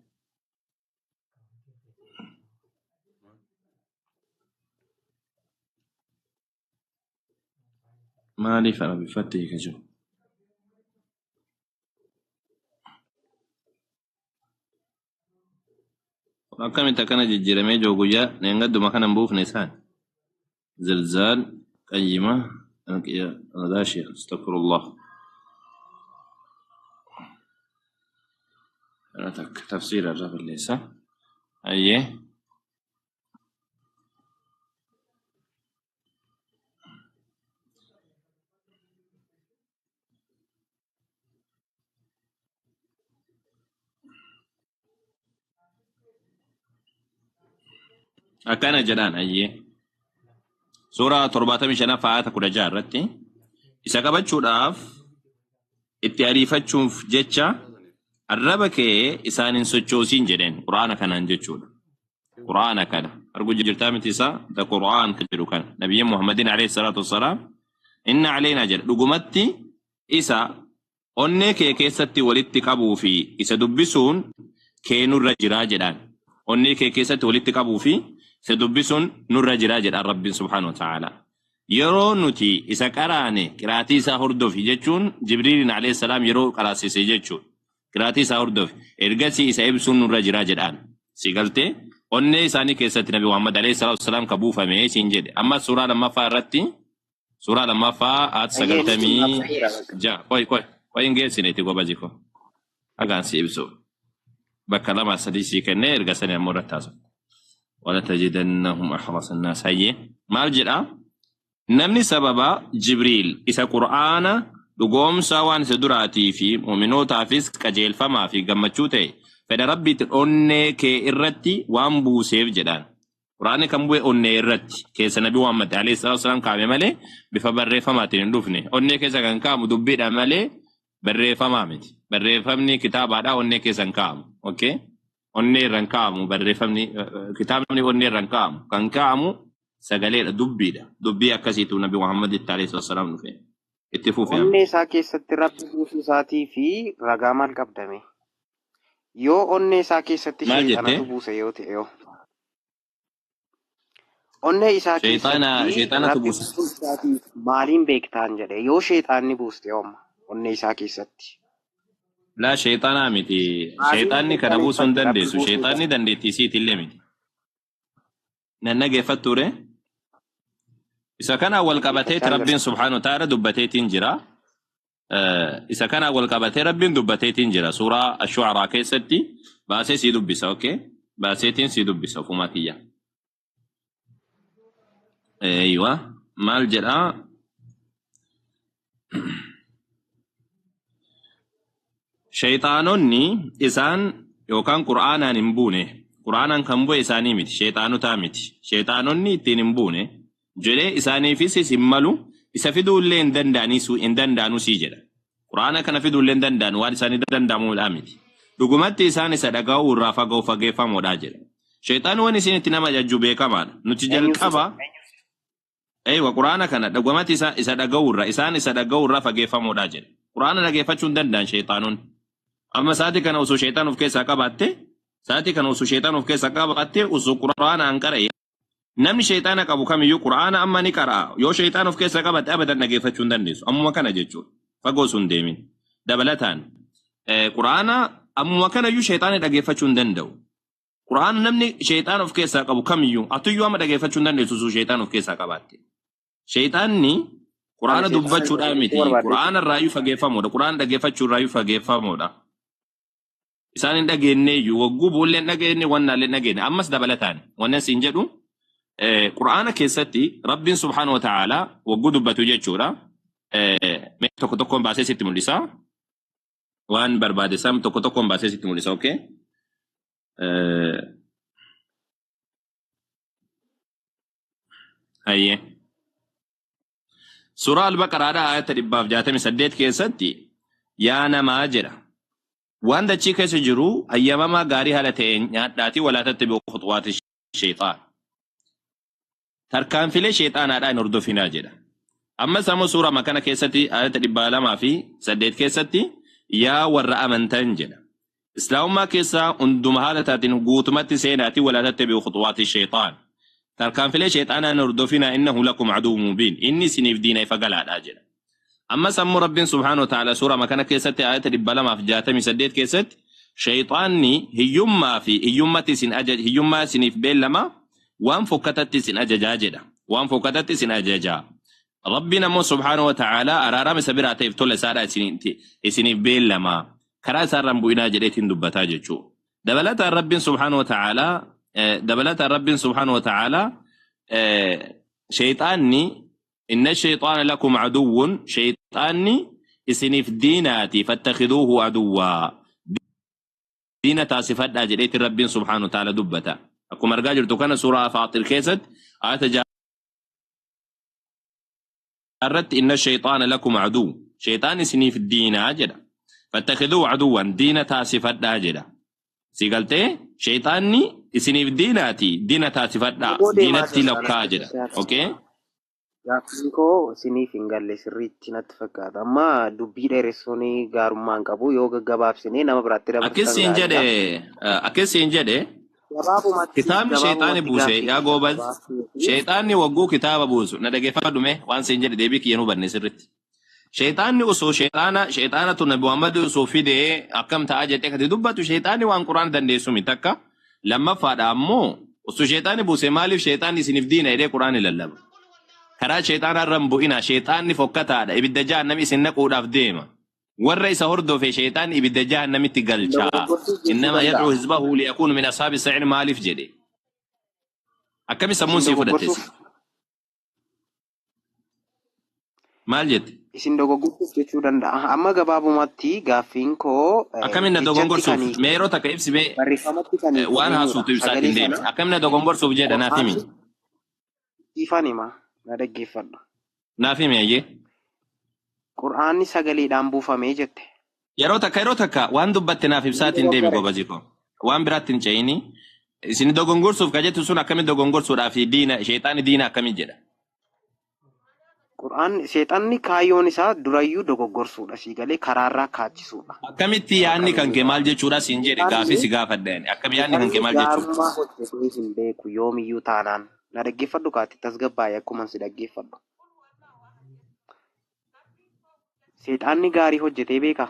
Speaker 4: Maaliif arabiffatti hiika jiru? Akkamitti akkana jijjiiramee jiru guyyaa leengadduma kana hin buufne isaan? Zilzaal qayyima alqiyyaa astagfirullah. Kana takka tafsiira irra balleessa. Ayyee. Akkana jedhaan ayyee. Suuraa 75 ayata 16 irratti isa qabachuudhaaf itti ariifachuuf jecha arraba kee isaan hin sochoosiin jedheen quraana kanaan jechuudha. Quraana kana arguu jirtaa miti isaa the Qur'aan kan jedhu kana nabiyyi Muhammadin alayhi salaatu wassalaam inna alaynaa jedha dhugumatti isa onnee kee keessatti walitti qabuu fi isa dubbisuun kee nurra jiraa jedhaan. Onnee kee keessatti walitti qabuu fi isa dubbisuun nurra jiraa jedhaan Rabbiin subhaanahu wa ta'ala. Yeroo nuti isa qaraane qiraatii isaa hordofi jechuun Jibriiliin alayhi salaam yeroo qaraasise jechuudha. Qiraatii isaa hordofi ergasii isa ibsuun nurra jiraa jedhaan. Si galtee onnee isaanii keessatti Nabi Muhammad alayhi salaatu wasalaam ka buufame siin jedhe. Amma suuraa lammaffaa irratti suuraa lammaffaa ayat
Speaker 6: Ayyee nuti naaf ta'eera bakka.
Speaker 4: 96 qoy qoy qoy hin geessine itti gobaji ko. Hagaan si ibsu. Bakka lama sadii sii kennee erga sanii ammoo irratti haasa'u. Walatajidannahum ahrasa annaas hayyee maal jedhaa? Namni sababa Jibriil isa Qur'aana dhugoomsaa waan isa duraatii fi mu'minootaafis qajeelfamaa fi gammachuu ta'e fedha Rabbiitti onnee kee irratti waan buuseef jedhaan. Qur'aanni kan bu'e onnee irratti keessa Nabi Muhammad alayhi salaatu wasalaam kaa'ame malee bifa barreeffamaatiin hin dhufne. Onnee keessa kan kaa'amu dubbiidha malee barreeffamaa miti. Barreeffamni kitaabaadhaa onnee keessa hin kaa'amu. Okay? Onnee irra hin kaa'amu barreeffamni kitaabni onnee irra hin kaa'amu. Kan kaa'amu sagaleedha dubbiidha. Dubbii akkasiitu Nabi Muhammad alayhi salaatu wasalaam dhufe. Itti fufi amma.
Speaker 6: Onnee isaa keessatti rabbi buusuu isaatii fi ragaa maal qabdame? Yoo onnee isaa keessatti
Speaker 4: Maal
Speaker 6: sheexanatu
Speaker 4: jettee?
Speaker 6: buuse yoo ta'e yoo. Onnee isaa
Speaker 4: Sheexaana
Speaker 6: keessatti
Speaker 4: sheexaanatu
Speaker 6: rabbi
Speaker 4: buuse.
Speaker 6: buusuu isaatiif maaliin beektaan jedhe yoo sheexaanni buuste yooma onnee isaa keessatti.
Speaker 4: Laa sheexaanaa miti.
Speaker 6: Maaliin
Speaker 4: Sheexaanni kana buusuu hin
Speaker 6: mirkaneeffatte rabbi
Speaker 4: dandeessu.
Speaker 6: buusuu isaa?
Speaker 4: Sheexaanni dandeettii isiitillee miti. Nan dhageeffatture. Isa kanaan wal qabateeti
Speaker 6: Dhaggeeffachaan jira.
Speaker 4: Rabbiin subhaanahu wa ta'ala dubbateetiin jira. Isa kanaan wal qabatee Rabbiin dubbateetiin jira. Suuraa Ash-Shu'araa keessatti baasee sii dubbisa. Okay? Baaseetiin sii dubbisa ofumaa kiyya. Eeywa. Maal jedhaa? Sheexaanonni isaan yookaan Qur'aanaan hin buune. Qur'aanaan kan bu'e isaanii miti. Sheexaanotaa miti. Sheexaanonni ittiin hin buune jedhee isaaniifis hin malu. Isa fiduullee hin danda'aniisu hin danda'anu sii jedha. Qur'aana kana fiduullee hin danda'anu waan isaanii danda'amuudhaa miti. Dhugumatti isaan isa dhaga'uu irraa fagoo fageeffamuudhaa jedha. Sheexaan waan isin itti nama ajajju beekamaadha. Nuti
Speaker 6: Eenyutu isa?
Speaker 4: jalqaba Eeywa quraana kana dhugumatti isa dhaga'uu irraa isaan isa dhaga'uu irraa fageeffamuudhaa jedha. Quraana dhageeffachuu hin danda'an sheexaanonni. Amma sa'aatii kana osoo sheexaan of keessaa qabaatte sa'aatii kana osoo sheexaan of keessaa qabaatte osoo quraana an qara'e namni sheexaana qabu kamiyyuu quraana amma ni qara'a. Yoo sheexaan of keessaa qabaatte abadan dhageeffachuu hin dandeessu. Ammuma kana jechuudha. Fagoo sun deemin. Dabalataan quraana ammuma kanayyuu sheexaana dhageeffachuu hin danda'u. Quraana namni sheexaan of keessaa qabu kamiyyuu atuyyuu amma dhageeffachuu hin dandeessu osoo sheexaan of keessaa qabaatte. Sheexaanni
Speaker 6: Ani
Speaker 4: quraana
Speaker 6: sheexaana
Speaker 4: dubbachuudhaa
Speaker 6: dhageeffachuu
Speaker 4: miti.
Speaker 6: barbaadde.
Speaker 4: Quraana irraayyuu fageeffamuudha. Quraana dhageeffachuu irraayyuu fageeffamuudha. Isaan hin dhageenye iyyuu wagguu buullee hin dhageenye wannaallee hin dhageenye. Ammas dabalataan wannan siin jedhu quraana keessatti Rabbiin subhaanahu wa ta'aalaa wagguu dubbatu jechuudha. Mee tokko tokkoon baasee sitti mul'isa. Waan barbaade sam tokko tokkoon baasee sitti mul'isa. Okay? Hayyee. Suuraa Al-Baqaraadhaa ayata 168 keessatti yaa namaa jedha. Waan dachii keessa jiru ayyamamaa gaarii haala ta'een nyaadhaatii walaa tattabi'u khuxuwaati sheexaan. Tarkaanfilee sheexaanaadhaan hordofinaa jedha. Ammas ammoo suuraa kana keessatti ayata 208 keessatti yaa warra amantan jedha. Islaamummaa keessaa hunduma haala taatiin guutumatti seenaatii walaa tattabi'u khuxuwaati sheexaan. Tarkaanfilee sheexaanaan hordofinaa innahu lakum aduwwun mubiin. Inni isiniif diina ifa galaadhaa jedha. Ammas ammoo Rabbiin subhaanahu wa ta'ala suuraa kana keessatti ayata 268 keessatti sheexaanni hiyyummaa fi hiyyummatti isin ajaja hiyyummaa isiniif beellama waan fokkatatti isin ajajaa jedha. Waan fokkatatti isin ajajaa. Rabbiin ammoo subhaanahu wa ta'ala araarama isa biraa ta'eef tola isaadhaa isiniif beellama. Karaa isaarraan bu'inaa jedheetiin dubbataa jechuudha. Dabalataan Rabbiin subhaanahu wa ta'ala dabalataan Rabbiin subhaanahu wa ta'ala sheexaanni inna sheexaana lakum aduwwun sheexaanni isiniif diinaati fattakhiduuhu aduwwaa. Diina taasifadhaa jedheetiin Rabbiin subhaanahu wa ta'ala dubbata. Akkuma argaa jirtu kana suuraa Faaxir keessatti ayata irratti inna sheexaana lakum aduw sheexaan isiniif diinaa jedha. Fattakhiduuhu aduwwan diina taasifadhaa jedha. Si galtee sheexaanni isiniif diinaati diina taasifadhaa
Speaker 6: Fagoo deemaa
Speaker 4: diinatti
Speaker 6: jirta
Speaker 4: lakkaa
Speaker 6: natti
Speaker 4: jedha.
Speaker 6: fakkaata.
Speaker 4: Okay?
Speaker 6: Gaaffiin koo isiniif hin galle sirriitti natti fakkaata. Amma dubbii dheeressuun gaarummaa hin qabu. Yoo gaggabaabsinee nama biraatti dabarsan
Speaker 4: Akkasiin
Speaker 6: gaariidha.
Speaker 4: jedhe akkasiin jedhe
Speaker 6: Gabaabumatti
Speaker 4: kitaabni sheexaani
Speaker 6: gabaabumatti
Speaker 4: buuse
Speaker 6: gaaffii
Speaker 4: yaa
Speaker 6: kiyya
Speaker 4: goobaz
Speaker 6: gabaabsuu fi
Speaker 4: sheexaanni wagguu kitaaba buusu na dhageeffadhu mee waan siin jedhe deebii kiyya nu hubanne sirritti. Sheexaanni osoo sheexaana sheexaanatu Nabi Muhammad osoo fidee akkam ta'a jettee kati dubbatu sheexaanni waan quraana dandeessu miti takka lammaffaadha ammoo osoo sheexaanni buuse maaliif sheexaanni isiniif diina jedhee quraanni lallaba. Karaa sheexaanaa irra hin bu'ina sheexaanni fokkataadha ibidda jahannami isin naquudhaaf deema. Warra isa hordofe sheexaanni ibidda jahannamitti galchaa.
Speaker 6: dogoggorsuuf jechuu
Speaker 4: Innama
Speaker 6: danda'a.
Speaker 4: yad'uu hizbahu liyakuunu min ashaabi sa'iir maaliif jedhe. Akkami sammuun
Speaker 6: Isin
Speaker 4: sii fudhattes?
Speaker 6: dogoggorsuuf
Speaker 4: Maal jette?
Speaker 6: isin dogoggorsuuf jechuu danda'a. Amma gabaabumatti gaaffiin koo
Speaker 4: Akkamiin na
Speaker 6: jechatti
Speaker 4: dogongorsuuf?
Speaker 6: kan
Speaker 4: Mee yeroo takka ibsi mee
Speaker 6: barreeffamatti kan
Speaker 4: waan
Speaker 6: hiikameenyudha.
Speaker 4: haasuutu ibsaatiin
Speaker 6: Sagalee
Speaker 4: deemi.
Speaker 6: sana
Speaker 4: Akkamiin na dogongorsuuf jedha naaf himi.
Speaker 6: qur'aanni ifaan hima na dhaggeeffadhu.
Speaker 4: Naaf himi ayyee.
Speaker 6: Qur'aanni sagaleedhaan buufamee jette.
Speaker 4: Yeroo takka waan dubbatte naaf
Speaker 6: Nan
Speaker 4: ibsaatiin deemi
Speaker 6: dogoggore.
Speaker 4: gobazii koo. Waan biraatti hin ce'ini. Isin dogongorsuuf ka jettu sun akkamiin dogongorsuudhaaf diina sheexaanni diina akkamiin jedha.
Speaker 6: Qur'aan seexanni kaayyoon isaa durayyuu dogoggorsuudha. Sii galee karaarraa kaachisuudha.
Speaker 4: Akkamitti
Speaker 6: Nama
Speaker 4: yaadni kan
Speaker 6: kamiyyuu
Speaker 4: kee maal
Speaker 6: taanaan.
Speaker 4: jechuudha siin jedhe gaafii
Speaker 6: Seexanni
Speaker 4: si gaafadha ani. Akkam yaadni kan kee
Speaker 6: seexanni
Speaker 4: maal jechuudha?
Speaker 6: gaarummaa hojjetee hin beeku yoomiyyuu taanaan. Na dhaggeeffadhu kaati tasgabbaa'e akkuma si dhaggeeffadhu. Seexanni gaarii hojjetee beekaa?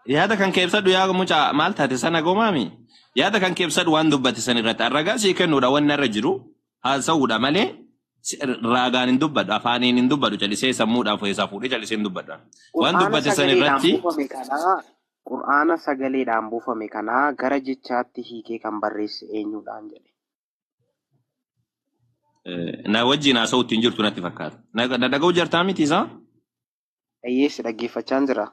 Speaker 4: Yaada kan kee ibsadhu yaa mucaa maal taate sana gomaami? Yaada kan kee ibsadhu waan dubbate san irratti ragaa sii kennuudha wanni irra jiru haasa'uudha malee raagaan hin dubbadhu afaaniin hin dubbadhu callisee sammuudhaan keessaa fuudhee callisee hin dubbadhu. Waan
Speaker 6: Qur'aana
Speaker 4: dubbate san
Speaker 6: sagaleedhaan
Speaker 4: irratti
Speaker 6: buufame kanaa Qur'aana sagaleedhaan buufame kanaa gara jechaatti hiikee kan barreesse eenyuudhaan jedhe.
Speaker 4: na wajjin haasa'uutti hin jirtu natti fakkaata. Na dhaga'uu jirtaa miti isaa?
Speaker 6: Dhayyeessi dhaggeeffachaan jira.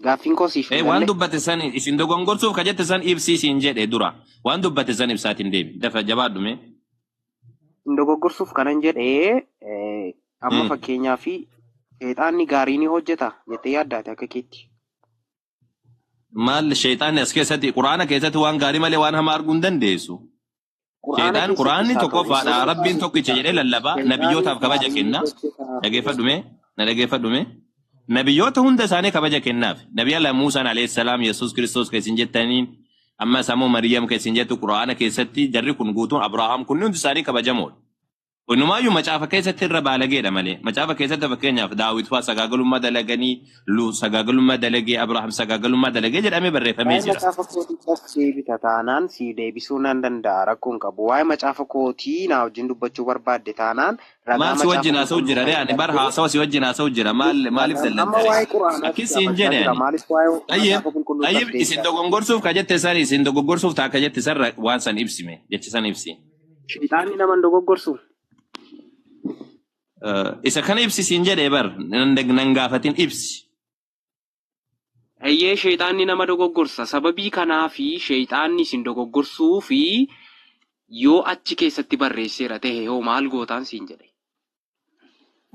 Speaker 6: Gaaffiin koo siif hin
Speaker 4: Waan
Speaker 6: galle.
Speaker 4: dubbate san isin dogongorsuuf ka jette san ibsii siin jedhe dura. Waan dubbate san ibsaatiin deemi. Dafa jabaadhu mee.
Speaker 6: Hin dogoggorsuuf kanan jedhee amma fakkeenyaa fi seexanni gaarii ni hojjeta jettee yaaddaate akka keetti.
Speaker 4: Maal sheexaanni as keessatti quraana keessatti waan gaarii malee waan hamaa arguu hin dandeessu.
Speaker 6: Qur'aana
Speaker 4: Sheexaan
Speaker 6: keessattis
Speaker 4: quraanni
Speaker 6: haa ta'u
Speaker 4: tokkoffaadha. Rabbiin tokkicha jedhee lallabaa
Speaker 6: seexanni
Speaker 4: nabiyyootaaf kabaja
Speaker 6: gaarii ni
Speaker 4: kenna.
Speaker 6: hojjeta.
Speaker 4: Dhageeffadhu mee? Na dhageeffadhu mee? Nabiyyoota hunda isaanii kabaja kennaaf. Nabi Allah Muusaan alayhi salaam Yesuus Kiristoos kan isin jettaniin ammas ammoo Maryam kan isin jettu quraana keessatti jarri kun guutuun Abrahaam kunni hundi isaanii kabajamoodha. Innumaayyuu macaafa keessatti irra baalageedha malee. Macaafa keessatti fakkeenyaaf Daawit fa'aa sagaagalummaa dalaganii, Luut sagaagalummaa dalagee, Abrahaam sagaagalummaa dalagee jedhamee barreeffamee
Speaker 6: Waa'ee
Speaker 4: jira.
Speaker 6: macaafa kootii as deebita taanaan si deebisuu nan danda'a rakkoon qabu. Waa'ee macaafa kootii na wajjin dubbachuu barbaadde taanaan ragaa
Speaker 4: Maal si
Speaker 6: macaafa
Speaker 4: wajjin haasa'u
Speaker 6: qulqulluu
Speaker 4: jira ree? Ani bar
Speaker 6: fayyadamtee
Speaker 4: haasawa si wajjin haasa'u jira. Maaliif
Speaker 6: amma
Speaker 4: dallantare?
Speaker 6: waa'ee quraanaa si
Speaker 4: Akkas siin
Speaker 6: gaafachaa
Speaker 4: jedhe
Speaker 6: jira.
Speaker 4: ani.
Speaker 6: Maaliif waa'ee
Speaker 4: Tayyib,
Speaker 6: macaafa qulqulluutti as
Speaker 4: tayyib isin
Speaker 6: deebita?
Speaker 4: dogongorsuuf ka jette san isin dogoggorsuuf ta'a ka jette san waan san ibsime jecha san ibsi.
Speaker 6: Shayxaanni nama hin dogoggorsu.
Speaker 4: Isa kana ibsi siin jedhe bar nan gaafatin ibsi.
Speaker 6: Eeyyee shayxaanni nama dogoggorsa. Sababii kanaafi shayxaanni isin dogoggorsuu fi yoo achi keessatti barreesseera ta'e hoo maal gootaan siin jedhe.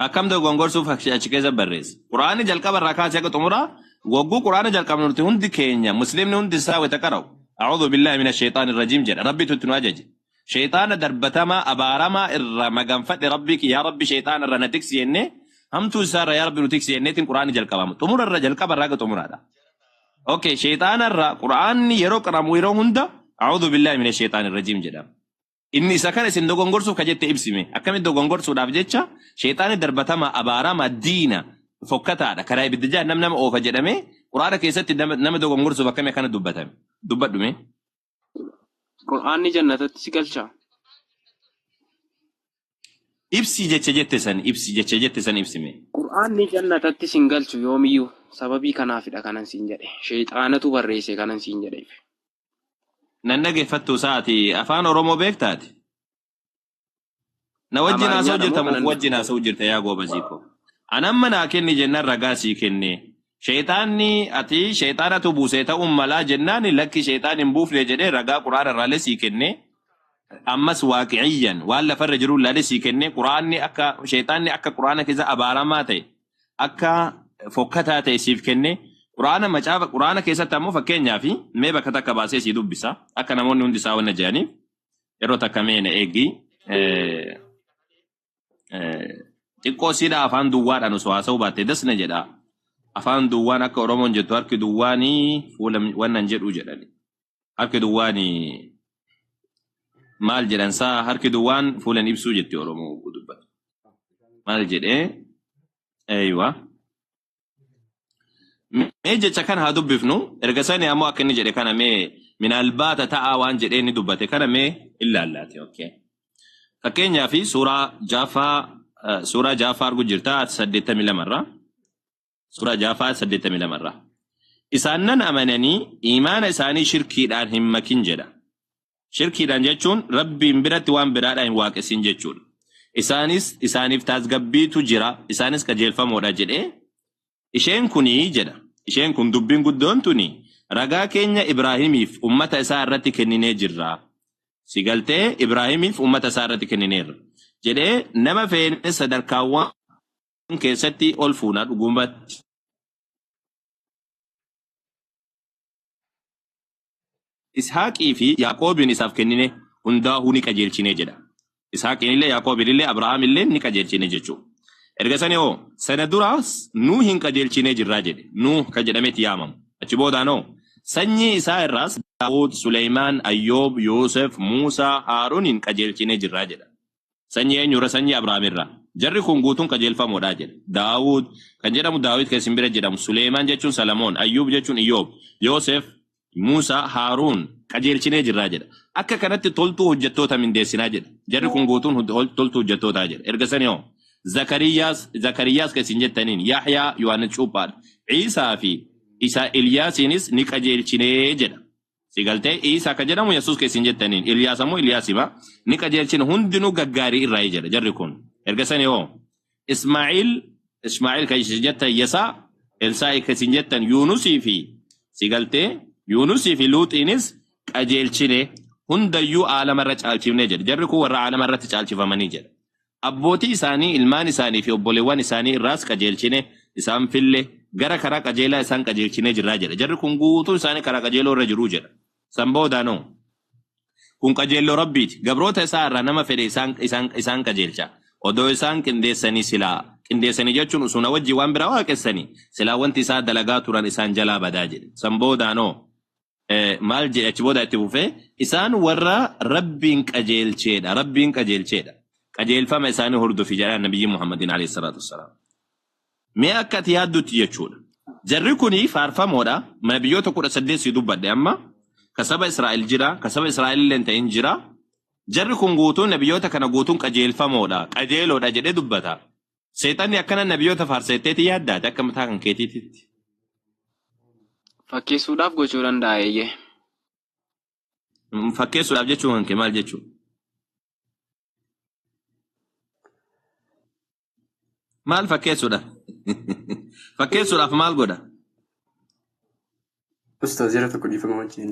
Speaker 4: Akkam dogongorsuuf achi keessa barreesse. Quraanni jalqaba irraa kaasee akka xumuraa wagguu quraana jalqabnu nuti hundi keenya muslimni hundi isaa wayita qara'u. A'uudhu billaahi mina shayxaani rajiim jedha. Rabbitu itti nu ajaje. Shayxaana darbatamaa abaaramaa irraa maganfadhe rabbii kiyya yaa rabbi shayxaana irraa na tiksi jennee hamtuu isaa irraa yaa rabbi nu tiksi jenneetiin quraanni jalqabamu. Xumura irra jalqaba irraa akka xumuraadha. Okay, shayxaana irraa quraanni yeroo qaramu yeroo hunda a'uudhu billaahi mina shayxaani rajiim jedhama. Inni isa kana isin dogongorsuuf ka jette ibsime. Akkamitti dogongorsuudhaaf jecha sheexaanni darbatamaa abaaramaa diina fokkataadha. Karaa ibidda jahannam nama oofa jedhamee quraana keessatti nama dogongorsuuf akkamii akkana dubbatame. Dubbadhume.
Speaker 6: Qur'aanni jannatatti si galcha.
Speaker 4: Ibsi jecha jette san ibsi jecha jette san ibsime.
Speaker 6: Qur'aanni jannatatti sin galchu yoomiyyuu sababii kanaafidha kanan siin jedhe. Shayxaanatu barreesse kanan siin jedheef.
Speaker 4: Nan dhageeffattu isaati afaan Oromoo beektaati. Na wajjin haasa'u
Speaker 6: Amaariffaadha
Speaker 4: jirta
Speaker 6: moo
Speaker 4: moo
Speaker 6: kanan
Speaker 4: wajjin haasa'u jirta yaa goobazii ko. Anamma naa kenni jennaan ragaa sii kenne. Sheexaanni ati sheexaanatu buusee ta'uun malaa jennaan lakki sheexaan hin buufne jedhee ragaa quraana irraalee sii kenne. Ammas waaqiciyyan waan lafarra jiru ilaalee sii kenne quraanni akka sheexaanni akka quraana keessa abaaramaa ta'e akka fokkataa ta'e siif kenne quraana macaafa quraana keessatti ammoo fakkeenyaaf mee bakka takka baasee sii dubbisa akka namoonni hundi isaa wanna jedhaniif yeroo takka mee na eegi. Xiqqoo siidha afaan duwwaadhaan osoo haasa'uu baatte dasna jedha. Afaan duwwaan akka Oromoon jettu harki duwwaanii fuula wannan jedhu jedhani. Harki duwwaanii maal jedhan saa harki duwwaan fuulan ibsuu jetti Oromoo dubbatu. Maal jedhee eeywa. Mee jecha kana haa dubbifnu erga sani ammoo akka inni jedhe kana mee minaalbaata ta'aa waan jedhee inni dubbate kana mee illaallaate. Okay. Fakkeenyaaf suuraa Jaafaa argu jirta 82 irraa. Suuraa Jaafaa 82 irraa. Isaan nan amananii imaana isaanii shirkiidhaan hin makin jedha. Shirkiidhaan jechuun rabbiin biratti waan biraadhaan hin waaqessin jechuudha. Isaanis isaaniif tasgabbiitu jira, isaanis qajeelfamoodha jedhee isheen kunii jedha. Isheen kun dubbiin guddoon tuni ragaa keenya Ibraahimiif ummata isaa irratti kenninee jirra. Si galtee Ibraahimiif ummata isaa irratti kennineerra. Jedhee nama feene sadarkaawwan keessatti ol fuunaa dhugumatti. Ishaaqii fi Yaaqoobiin isaaf kennine hundaa'uu ni qajeelchine jedha. Isaaqiin illee Yaaqoobiin illee Abrahaam illee ni qajeelchine jechuudha. Erga sani hoo sana duraas nuu hin qajeelchinee jirraa jedhe. Nuu kan jedhameeti yaamamu. Achi boodaanoo sanyii isaa irraas Daawud, Suleymaan, Ayyoob, Yoosef, Muusaa, Haaruuniin qajeelchinee jirraa jedha. Sanyii eenyurra? Sanyii Abrahaam irraa. Jarri kun guutuun qajeelfamoodha jedha. Daawud kan jedhamu Daawit kan isin bira jedhamu, Suleymaan jechuun Salamoon, Ayyuub jechuun Iyyoob, Yoosef, Muusaa, Haaruun qajeelchinee jirraa jedha. Akka kanatti toltuu hojjettoota mindeessinaa jedha. Jarri kun guutuun toltuu hojjettootaa jedha. Erga sani hoo Zakariyaas kan isin jettaniin Yahyaa Yohaannis Cuuphaadha. Ciisaa fi isa Ilyaasiinis ni qajeelchinee jedha. Si galtee Iisaa kan jedhamu Yesuus kan isin jettaniin Ilyaas ammoo Ilyaasima ni qajeelchine hundinuu gaggaarii irraa jedha jarri kun. Erga sani hoo Ismaa'il kan isin jettan Yesaa, Elsaa'i kan isin jettan Yuunusii fi si galtee Yuunusii fi Luuxiinis qajeelchine hundayyuu aalamarra caalchifne jedha. Jarri kun warra aalamarratti caalchifamanii jedha. Abbootii isaanii, ilmaan isaanii fi obboleewwan isaanii irraas qajeelchine isaan fille gara karaa qajeelaa isaan qajeelchinee jirraa jedha. Jarri kun guutuun isaanii karaa qajeeloo irra jiruu jedha. San boodaanoo kun qajeelloo rabbiiti. Gabroota isaa irraa nama fedhe isaan qajeelcha. Odoo isaan qindeessanii silaa qindeessanii jechuun usuna wajjii waan biraa waaqessanii silaa wanti isaa dalagaa turan isaan jalaa badaa jedhe. San boodaanoo maal jedhe achi booda itti fufee isaan warra rabbiin qajeelcheedha. Rabbiin qajeelcheedha. Qajeelfama isaanii hordofi jedha nabiyyi Muhammadin alayhi salaatu wassalaam. Mee akka ati yaaddutti jechuudha. Jarri kuni faarfamoodha. Mana biyyoota 18 si dubbadhe amma. Ka saba Israa'el jira, ka saba Israa'el illee hin ta'in jira. Jarri kun guutuun nabiyyoota kana guutuun qajeelfamoodha. Qajeeloodha jedhee dubbata. Seexanni akkana nabiyyoota faarsetteeti yaaddaate akka mataa kan keetiititti.
Speaker 6: Fakkeessuudhaaf gochuu danda'a eeyyee.
Speaker 4: Fakkeessuudhaaf jechuun kan kee maal jechuudha? Maal fakkeessuudha? Fakkeessuudhaaf maal godha?
Speaker 7: Ustaaz yeroo tokko dhiifama wajjin.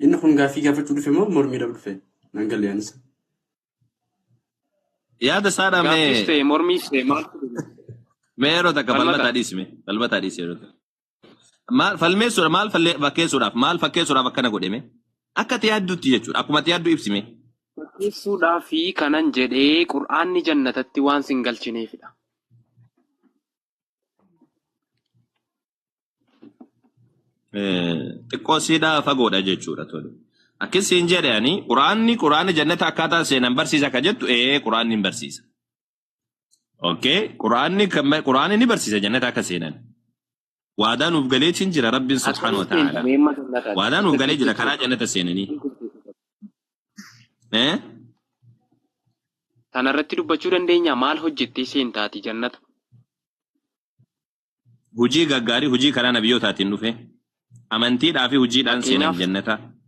Speaker 7: Inni kun gaaffii gaafachuu dhufe moo mormiidhaaf dhufe? Nan galle yaanisa.
Speaker 4: Yaada isaadha
Speaker 6: Gaaffiis
Speaker 4: mee
Speaker 6: ta'e mormiis ta'e maaltu dhufe?
Speaker 4: mee yeroo takka
Speaker 6: Falmata.
Speaker 4: falmataa dhiisime falmataa dhiisi yeroo takka. Maal falmeessuudha maal fakkeessuudhaaf maal fakkeessuudhaaf akkana godheme? Akka ati yaaddutti jechuudha. Akkuma ati yaaddu ibsime.
Speaker 6: Fakkeessuudhaaf kanan jedhee qur'aanni jannatatti waan sin galchineefidha.
Speaker 4: Xiqqoo siidhaa fagoodha jechuudha tole. Akkasiin jedhe ani quraanni jannata akkaataa seenan barsiisa ka jettu quraanni hin barsiisa. Okay quraanni ni barsiisa jannata akka seenan. Waadaa nuuf galeetiin jira rabbiin subhaanahu wa
Speaker 6: Akkamitti
Speaker 4: ta'ala.
Speaker 6: seentamee amma jannataati?
Speaker 4: Waadaa nuuf galee jira karaa jannata seenanii.
Speaker 6: Kanarratti dubbachuu dandeenya maal hojjettee seentaati jannata?
Speaker 4: Hujii gaggaarii hujii karaa nabiyyootaatiin dhufe. Amantiidhaa fi hojiidhaan seenan
Speaker 6: Fakkeenyaaf
Speaker 4: jannata.
Speaker 6: hojii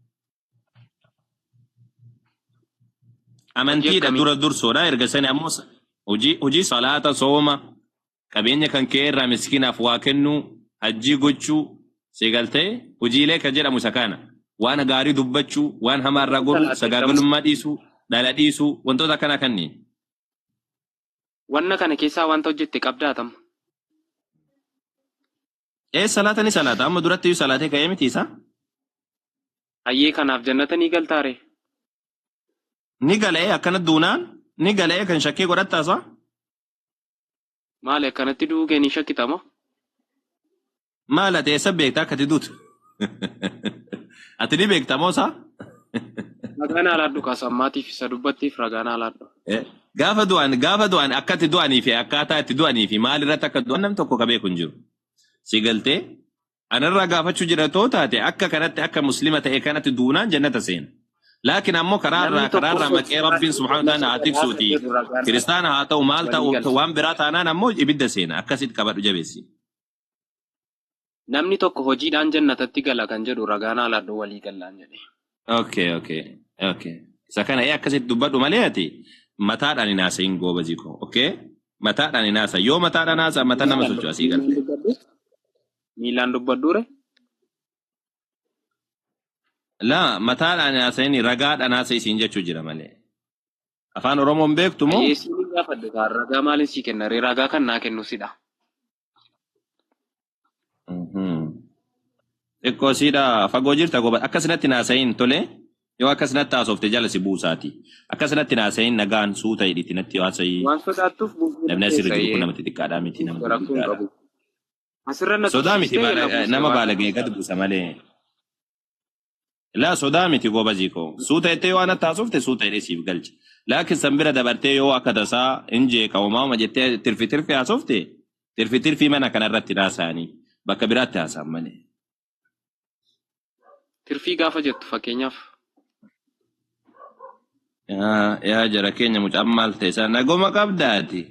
Speaker 4: Amantiidha
Speaker 6: akkamii?
Speaker 4: dura dursoodha erga sani ammoo hojii salaata sooma qabeenya kan kee irraa miskiinaaf waa kennuu hajjii gochuu sigaltee hojiilee kan jedhamu isa kana waan gaarii dubbachuu waan hamaa irraa goruu
Speaker 6: Salaattee
Speaker 4: sagaagalummaa dhiisuu dhala dhiisuu wantoota akkana kanneen.
Speaker 6: Wanna kana keessaa wanta hojjette qabdaatam.
Speaker 4: Salaata ni salaata amma duratti iyyuu salaatee ka'ee miti isa
Speaker 6: Hayyee kanaaf jannata ni galtaare.
Speaker 4: ni gala'ee akkana duunaan ni gala'ee kan shakkii godhattaasa
Speaker 6: Maali akkanatti du'uu kee ni shakkitama?
Speaker 4: maal ati eessa beektaa akka ati duutu ati ni beekta moo isaa?
Speaker 6: Ragaan alaadhu kaasammaatiif isa dubbattiif ragaan alaadhu.
Speaker 4: Gaafa du'an akka itti du'anii fi akkaataa itti du'anii fi maal irratti akka du'an nam tokko ka beeku hin jiru. Si galtee anarraa gaafachuu jira too taate akka kanatti akka muslima ta'e kanatti duunaan jannata seena. Laakiin ammoo
Speaker 6: Namni tokko
Speaker 4: karaarraa maqee rabbiin subhaanahu wa ta'ala haa
Speaker 6: gaafa
Speaker 4: tiksuuti.
Speaker 6: jedhu ragaan
Speaker 4: Kiristaana haa ta'u maal
Speaker 6: walii
Speaker 4: ta'u
Speaker 6: galcha.
Speaker 4: waan biraa taanaan ammoo ibidda seena akkasitti qabadhu jabeessi.
Speaker 6: Namni tokko hojiidhaan jannatatti gala kan jedhu ragaan alaadhu walii gallaan jedhe.
Speaker 4: Okay. Isa kana akkasitti dubbadhu malee ati mataadhaan hin haasayin goobazii koo. Okay? Mataadhaan hin haasayin. Yoo mataadhaan haasa'a mataa nama
Speaker 6: Miilaan
Speaker 4: socho'a sii galte.
Speaker 6: dubbadhu. Miilaan dubbadhuure.
Speaker 4: Laa mataadhaan hin haasayin ragaadhaan haasa'i siin jechuu jira malee. Afaan Oromoon beektu moo?
Speaker 6: Hayyee siin gaafadhe kaa ragaa maaliin sii kenna ree ragaa kan naa kennu sidha.
Speaker 4: Xiqqoo siidhaa fagoo jirta gooba akkasinatti hin haasayin tole. Yoo akkasinatti haasofte jala si buusaati. Akkasinatti naasayin nagaan suuta hidhiti natti haasa'ii.
Speaker 6: Waan sodaattuuf buusuu
Speaker 4: Namni asirra
Speaker 6: dandeessa.
Speaker 4: jiru kun nama xixiqqaadhaa miti nama
Speaker 6: Rakkoon
Speaker 4: gurguddaadha.
Speaker 6: qabu. Asirra na
Speaker 4: Sodaa miti
Speaker 6: tursiistee na buusta
Speaker 4: nama
Speaker 6: waan.
Speaker 4: baalagee gad buusa malee. Laa sodaa miti gobazii koo. Suuta jettee yoo anatti haasofte suuta hidhee siif galcha. Laakiin san bira dabartee yoo akka tasaa hin jeeqa uumaama jettee tirfi tirfi haasofte tirfi tirfii mana kanarratti haasa'anii bakka biraatti haasa'an malee.
Speaker 6: Tirfii gaafa jettu fakkeenyaaf.
Speaker 4: Yaa jara keenya mucaan maal ta'e isaa nagoma qabdaati.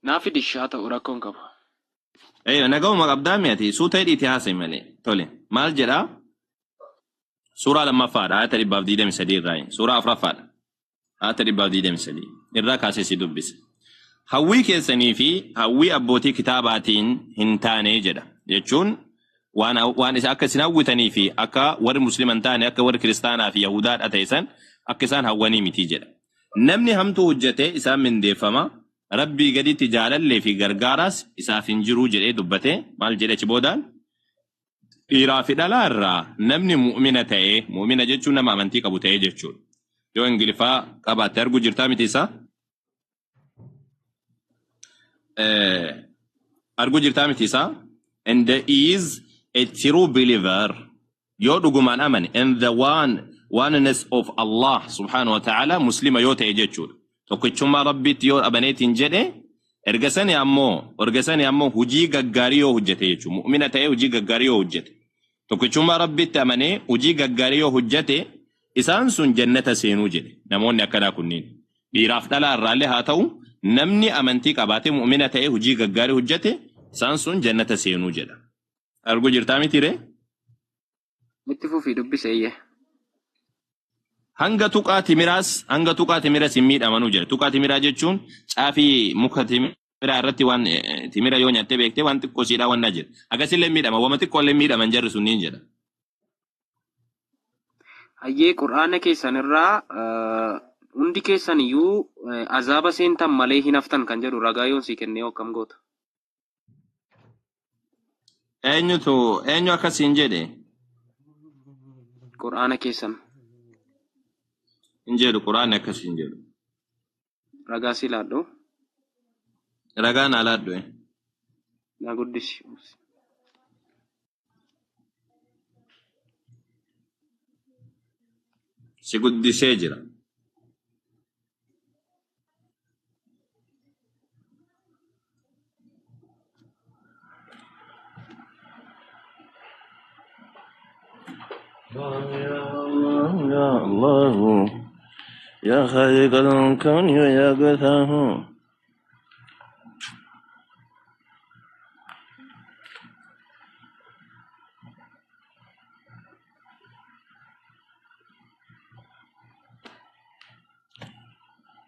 Speaker 6: Naa fidi haa ta'u rakkoon qabu.
Speaker 4: Nagoma qabdaa mi'ati suuta hidhiitti haasa'e malee. Tole maal jedhaa? Suuraa lammaffaadha ayata 123 irraa. Suuraa afuraffaadha ayata 123 irraa kaasee si dubbisa. Hawwii keessanii fi hawwii abbootii kitaabaatiin hin taane jedha. Jechuun waan isa akka isin hawwitanii fi akka warri muslima hin taane akka warri kiristaanaa fi yahudaadha ta'e san akka isaan hawwanii miti jedha. Namni hamtuu hojjete isaan mindeeffama. Rabbii gaditti jaalallee fi gargaaraas isaaf hin jiruu jedhee dubbate maal jedhe achi boodaan? Dhiiraa fi dhalaa irraa namni mu'mina ta'ee mu'mina jechuun nama amantii qabu ta'ee jechuudha. Yoo Ingiliffaa qabaatte arguu jirtaa miti isaa? Arguu jirtaa miti isaa? And there is a true believer yoo dhugumaan amane and the one oneness of Allah subhanahu wa ta'ala muslima yoo ta'e jechuudha. Tokkichummaa Rabbiitti yoo amaneetiin jedhe erga sani ammoo hojii gaggaarii yoo hojjete jechuudha. Mu'mina ta'ee hojii gaggaarii yoo hojjete. Tokkichummaa Rabbiitti amanee hojii gaggaarii yoo hojjete isaan sun jannata seenuu jedhe. Namoonni akkanaa kunneen dhiiraaf dhalaa irraallee haa ta'u namni amantii qabaatee mu'mina ta'ee hojii gaggaarii hojjete isaan sun jannata seenuu jedha. Arguu jirtaa miti ree?
Speaker 6: Itti fufii dubbise iyyee.
Speaker 4: Hanga tuqaa timiraas hin miidhamanuu jedha. Tuqaa timiraa jechuun caafii muka timiraa irratti waan timira yoo nyaattee beektee waan xiqqoo siidhaa waan jedha. Akkasillee miidhama. Wama xiqqoollee miidhaman jarri sunniin jedha.
Speaker 6: Hayyee qur'aana keessan irraa hundi keessan iyyuu azaaba seentan malee hin haftan kan jedhu ragaa yoon sii kennee akkam goota?
Speaker 4: Eenyu akkasiin jedhe?
Speaker 6: Qur'aana keessan.
Speaker 4: Hin jedhu qur'aanni akkasiin jedhu.
Speaker 6: Ragaa si laadhu.
Speaker 4: Ragaa naa laadhu.
Speaker 6: Na guddisi.
Speaker 4: Si guddisee jira. يا الله يا خالق الكون يا قثاه.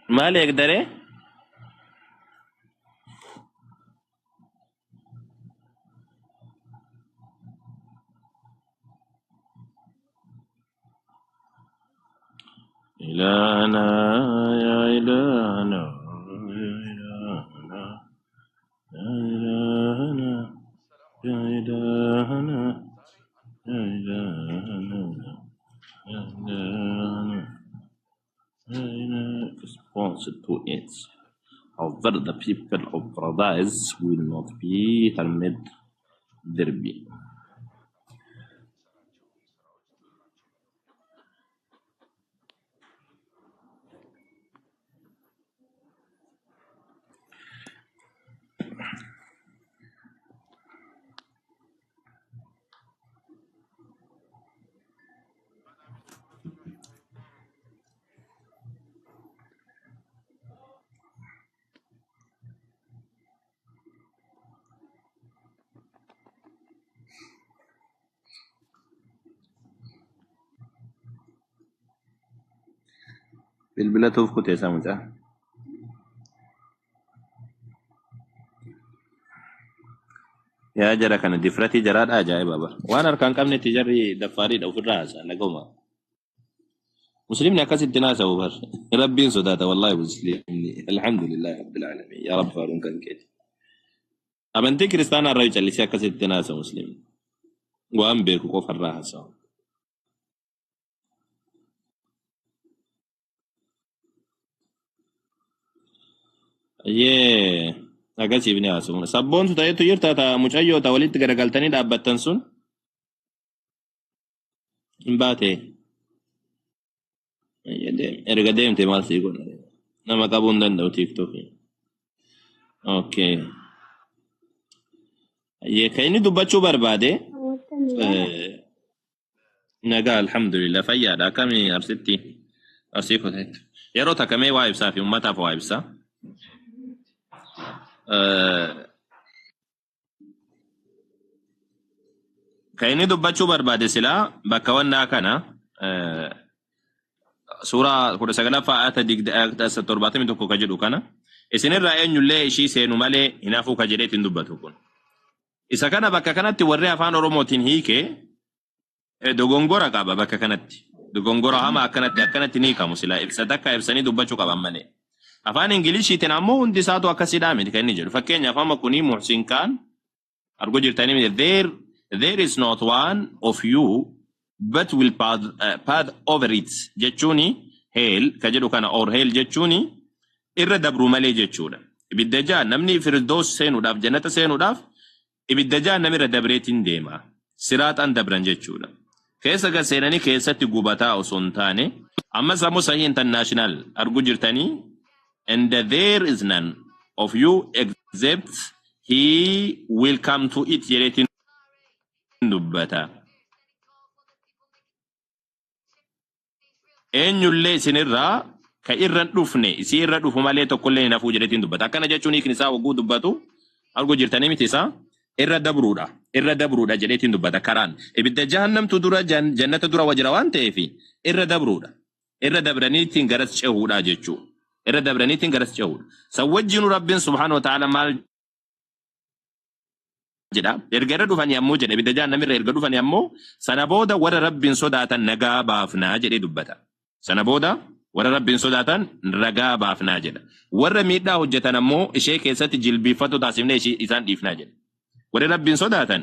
Speaker 4: ما لك دري؟ إلهنا يا إلهنا يا إلهنا يا إلهنا يا إلهنا يا إلهنا يا إلهنا يا إلهنا. Response to it. However, the people of paradise will not be harmed thereby. Bilbila tuuf kutee isaa mucaa. Yaa jara kana difratii jaraadha ajaa'iba bara. Waan harkaan qabnetti jarri daffaariidha ofirraa haasa'a naguma. Muslimni akkasitti naasa'u bar. Rabbiin sodaata wallaahi muslimni. Alhamdulillahi rabbil aalamiin. Yaa Rabbi faaruun kan keeti. Amantii kiristaanaa irraa callisee akkasitti naasa muslimni. Waan beeku qofarraa haasawa. Ayyee akkasiif ni haasofna. Sabboontu ta'etu jirta ta mucayyoo ta walitti garagaltanii dhaabbattan sun hin baate. Ayyee deem erga deemte maal sii godha? Nama qabuu hin danda'u tiiktookii. Okay. Ayyee kan inni dubbachuu barbaade nagaa alhamdulillah fayyaadha. Akkamii arsitti arsii koteetti. Yeroo takka mee waa ibsaa fi uummataaf waa ibsaa. Kan inni dubbachuu barbaade silaa bakka wannaa kana suuraa 19ffaa ayata 71 ka jedhu kana isinirraa eenyullee ishii seenu malee hin hafuu ka jedhee ittiin dubbatu kun. Isa kana bakka kanatti warri afaan Oromootiin hiike dogongora qaba bakka kanatti. Dogongora hama akkanatti ni hiikamu silaa ibsa takka ibsanii dubbachuu qaban malee. Afaan Ingiliishiitiin ammoo hundi isaatu akkasidhaa miti kan inni jedhu. Fakkeenyaaf amma kuni Muhsin Kaan arguu jirtanii miti there is not one of you but will pass over it jechuuni hell ka jedhu kana or hell jechuuni irra dabru malee jechuudha. Ibidda jaa namni firdoos seenuudhaaf jannata seenuudhaaf ibidda jaa namni irra dabreetiin deema. Siraaxaan dabran jechuudha. Keessa gad seenanii keessatti gubataa osoo hin taane ammas ammoo Sahih International arguu jirtanii and there is none of you except he will come to it jedheetiin dubbata. Eenyullee isinirraa ka irra hin dhufne isii irra dhufu malee tokkollee hin hafuu jedheetiin dubbata. Akkana jechuun hiikni isaa hogguu dubbatu arguu jirtanii miti isaa irra dabruudha. Irra dabruudha jedheetiin dubbata karaan. Ibidda jahannamtu dura jannata dura wajjira waan ta'eef irra dabruudha. Irra dabraniitiin garas cehuudha jechuudha. Irra dabraniitiin garas cehuudha. San wajjinu Rabbiin subhaanahu wa ta'ala maal jedha? Erga irra dhufanii ammoo jedha ibidda jahannamirra erga dhufanii ammoo sana booda warra Rabbiin sodaatan nagaa baafnaa jedhee dubbata. Sana booda warra Rabbiin sodaatan ragaa baafnaa jedha. Warra miidhaa hojjetan ammoo ishee keessatti jilbiiffatoo taasifnee ishee isaan dhiifnaa jedha. Warri Rabbiin sodaatan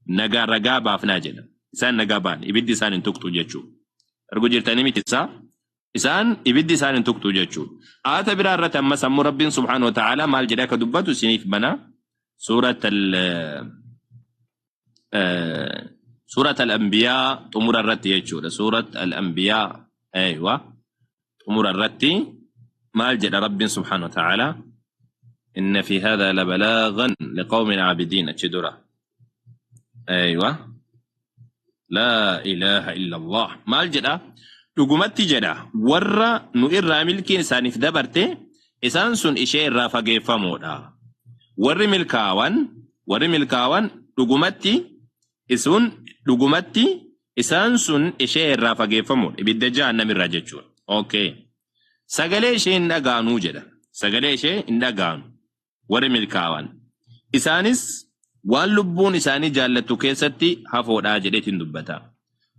Speaker 4: nagaa ragaa baafnaa jedha. Isaan nagaa ba'an ibiddi isaan hin tuqxu jechuudha. Arguu jirtanii miti isaa? Isaan ibiddi isaan hin tuqxu jechuudha. Aata biraa irratti ammas ammoo Rabbiin subhaanahu wa ta'ala maal jedhee akka dubbatu isiniif bana. Suurat al-Anbiyaa xumura irratti jechuudha. Suurat al-Anbiyaa aywa xumura irratti maal jedha Rabbiin subhaanahu wa ta'ala? Inna fi hadha la balaagan liqawmin aabidiin achi dura. Aywa. Laa ilaaha illallah. Maal jedha? Dhugumatti jedha warra nu irraa milkiin isaaniif dabarte isaan sun ishee irraa fageeffamoodha. Warri milkaawan dhugumatti isun dhugumatti isaan sun ishee irraa fageeffamoodha. Ibidda jahannam irraa jechuudha. Okay. Sagalee ishee hin dhagaanuu jedha. Sagalee ishee hin dhagaanu. Warri milkaawan. Isaanis waan lubbuun isaanii jaallattu keessatti hafoodhaa jedheetiin dubbata.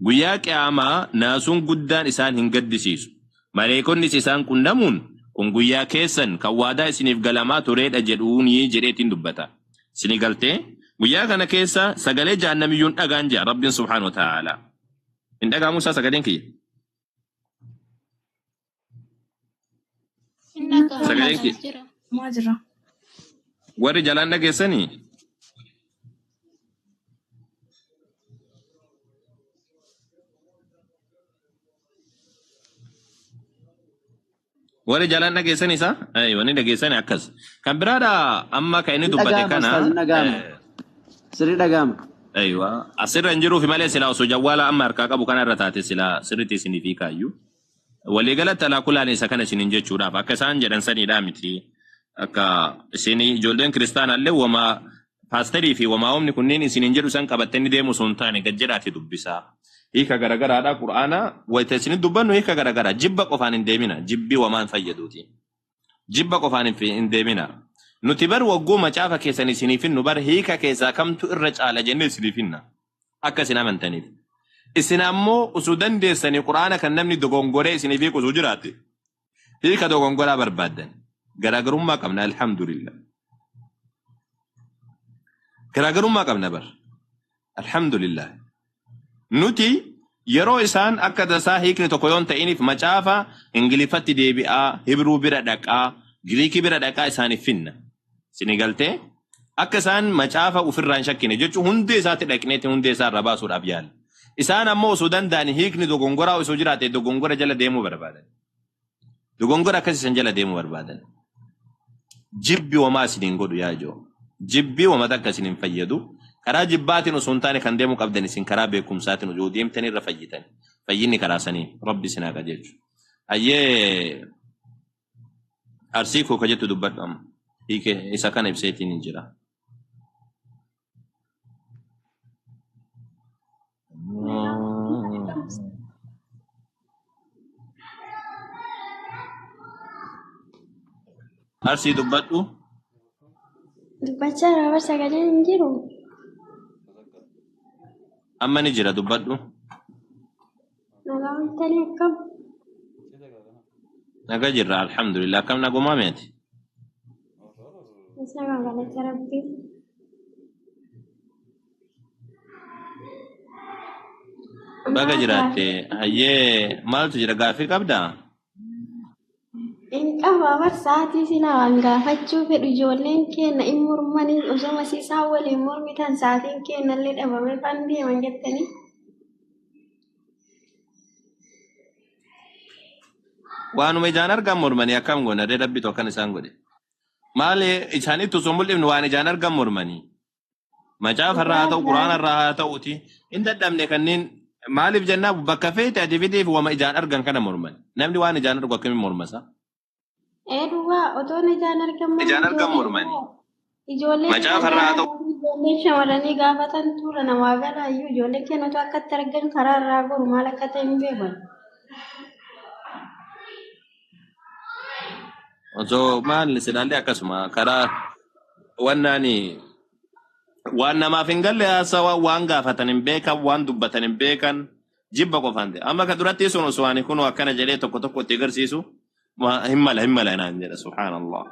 Speaker 4: Guyyaa qiyaamaa naasuun guddaan isaan hin gaddisiisu. Maleekonnis isaan qunnamuun kun guyyaa keessan kan waadaa isiniif galamaa tureedha jedhuunii jedheetiin dubbata. Isinii galtee guyyaa kana keessa sagalee jahannamiyyuun dhagaan jedha Rabbiin subhaanahu wa ta'ala. Hin dhagaamu isaa sagaleen kiyya?
Speaker 5: Hin dhaga'ama
Speaker 4: Sagaleen kiyya.
Speaker 5: jira.
Speaker 8: Maa jira.
Speaker 4: Warri jalaan dhageessanii? Warri jalaan dhageessan isaa? Wanni dhageessani akkas. Kan biraadha amma kan inni
Speaker 1: Hin
Speaker 4: dubbate
Speaker 1: dhaga'ama
Speaker 4: kana.
Speaker 1: ustaaz, hin dhaga'ama. Sirrii dhaga'ama.
Speaker 4: Aywa. Asirra hin jiruufi malee silaa osoo jawwaala amma harkaa qabu kana irra taate silaa sirriitti isiniif hiikaayyuu. Waliigalatti alaa kulaan isa kana isiniin jechuudhaaf akka isaan jedhan saniidhaa miti. Akka isin ijoolleen kiristaanaallee wamaa paasterii fi wamaa omni kunneen isiniin jedhu san qabattanii deemu osoo hin taane gad jedhaati dubbisaa. Hiika garagaraadha qur'aana wayita isinit dubbannu hiika garagaraa jibba qofaan hin deemina jibbii wamaan fayyaduuti. Jibba qofaan hin deemina. Nuti bar wagguu macaafa keessan isiniif hinnu bar hiika keessaa kamtu irra caala jennee isiniif hinna. Akka isin amantaniif. Isin ammoo osoo dandeessanii qur'aana kan namni dogongoree isiniif hiiku osoo jiraate hiika dogongoraa barbaaddan. Garaagarummaa qabna alhamdulillah. Garaagarummaa qabna bar. Alhamdulillah. Nuti yeroo isaan akka tasaa hiikni tokko yoon ta'iniif macaafa Ingiliffatti deebi'aa, Hibruu bira dhaqaa, Giriikii bira dhaqaa isaaniif finna. Sini galtee akka isaan macaafa ofirraa hin shakkine jechuun hundee isaatti dhaqneeti hundee isaa irraa baasuudhaaf yaala. Isaan ammoo osoo danda'an hiikni dogongoraa osoo jiraate dogongora jala deemuu barbaadan. Dogongora akkas isan jala deemuu barbaadan. Jibbi homaa isiniin godhu yaa ijoo. Jibbi homaa takka isiniin fayyadu. Karaa jibbaatiin osoo hin taane kan deemuu qabdan isin karaa beekumsaatiin osoo deemtan irra fayyitan. Fayyinni karaa sanii rabbi isin haa qajeelchu. Ayyee arsii koo ka jettu dubbadhu amma. Hiike isa kana ibseetiin hin jira. Arsii dubbadhu.
Speaker 8: Dubbachaa irraa sagaleen hin jiru.
Speaker 4: Amma ni jira dubbadhu.
Speaker 8: Nagaa bultanii akkam?
Speaker 4: Nagaa jirra alhamdulillah akkam nagumaa meeti.
Speaker 8: Isa galata rabbii.
Speaker 4: Baga
Speaker 8: Maal
Speaker 4: jiraatte
Speaker 8: gaaffii?
Speaker 4: hayyee maaltu jira gaaffii qabdaa?
Speaker 8: Hin qaba bar sa'aatii silaa waan gaafachuu fedhu ijoolleen keenya hin mormanii osoo isaan waliin mormitan sa'aatiin keenya illee dhabamee fan deeman jettanii.
Speaker 4: Waanuma ijaan argan mormanii akkam goona ree rabbitu akkan isaan godhe. Maali isaanitti osoo mul'ifnu waan ijaan argan mormanii. Macaafa irraa haa
Speaker 8: Dhugaa
Speaker 4: ta'u, quraana
Speaker 8: gaarii.
Speaker 4: irraa haa ta'uti. Hin dadhabne kanneen maaliif jennaa bakka feete ati fideef wama ijaan argan kana morman. Namni waan ijaan argu akkamiin mormasa?
Speaker 8: Ee duwwaa otoon ijaan argan mormu
Speaker 4: Ijaan argan
Speaker 8: ijoolleen
Speaker 4: mormanii.
Speaker 8: ijoolleen
Speaker 4: Macaafa irraa haa ta'u.
Speaker 8: ijoolleen shamarranii gaafatan tuura namaa galaayyuu ijoolleen keenya otoo akkatti argan karaa irraa goru maal akka ta'e hin beekan.
Speaker 4: Osoo maal silaallee akkasuma karaa wannaani waan namaaf hin galle haasawaa waan gaafatan hin beekan waan dubbatan hin beekan jibba qofaan ta'e. Amma ka duratti sun osoo ani kunoo akkana jedhee tokko tokko itti agarsiisu hin mala hin mala naan jedha subhaanallah.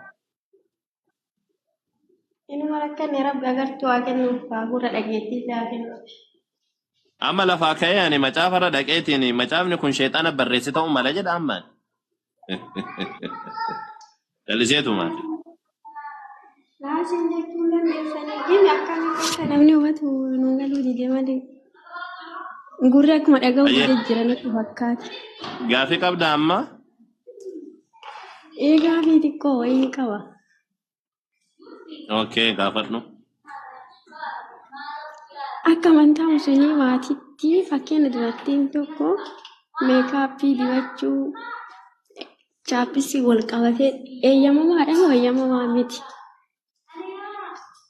Speaker 8: Inuma rakkanne rabbi agartuu haa kennuuf haa gurra dhageettii haa kennuuf.
Speaker 4: Amma lafaa ka'ee ani macaafa irra dhaqeetiin macaafni kun sheexana barreesse ta'uu mala jedha ammaan. Jalliseetuma.
Speaker 8: Raasiin jechuun dandeessanii gini akkamitti akka namni hubatu nu galuu dide malee. Gurri akkuma dhaga'u
Speaker 4: Ayyee
Speaker 8: dide jira natti fakkaata.
Speaker 4: gaaffii qabda amma?
Speaker 8: Ee gaafii xiqqoo wayii qaba.
Speaker 4: Okay gaafadhu.
Speaker 8: Akka amantaa musliimaatitti fakkeenya dubartiin tokko meekaappii dibachuu chaappistiki wal qabatee eeyyamamaadha moo eeyyamamaa miti?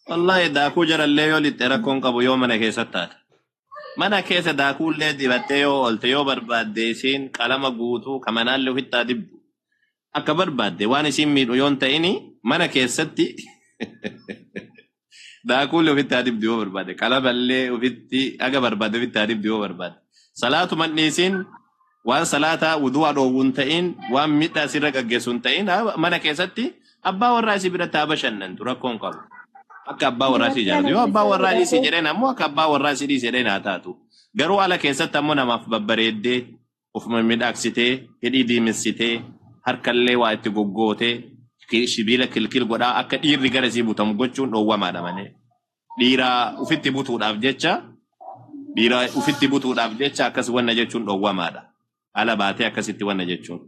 Speaker 4: Wallahi daakuu jarallee yoo lixxe rakkoon qabu yoo mana keessatti taate. Mana keessa daakuullee dibattee yoo oolte yoo barbaadde isiin qalama guutuu ka manaallee ofitti haa dibdu. Akka barbaadde waan isiin miidhu yoo hin ta'ini mana keessatti daakuullee ofitti haa dibdu yoo barbaadde qalamallee ofitti aga barbaadde ofitti haa dibdu yoo barbaadde. Salaatuma dhiisiin waan salaataa wudu'a dhoowwu hin ta'in waan miidhaa sirra gaggeessu hin ta'in mana keessatti abbaa warraa isii biratti haa bashannantu rakkoon qabu. Akka abbaa warraa isii
Speaker 8: Dubartii
Speaker 4: jaalatu.
Speaker 8: ana
Speaker 4: Yoo abbaa
Speaker 8: keessa
Speaker 4: warraa dhiisii
Speaker 8: godhatee
Speaker 4: jedheen ammoo akka abbaa warraa isii dhiisii jedheen haa taatu. Garuu ala keessatti ammoo namaaf babbareeddee ofuma miidhagsitee hidhii diimessitee harkallee waa itti goggootee sibiila kilkil godhaa akka dhiirri gara isii butamu gochuun dhoowwamaadha malee. Dhiira ofitti butuudhaaf jecha dhiira ofitti butuudhaaf jecha akkas wanna jechuun dhoowwamaadha. Ala baatee akkasitti wanna jechuun.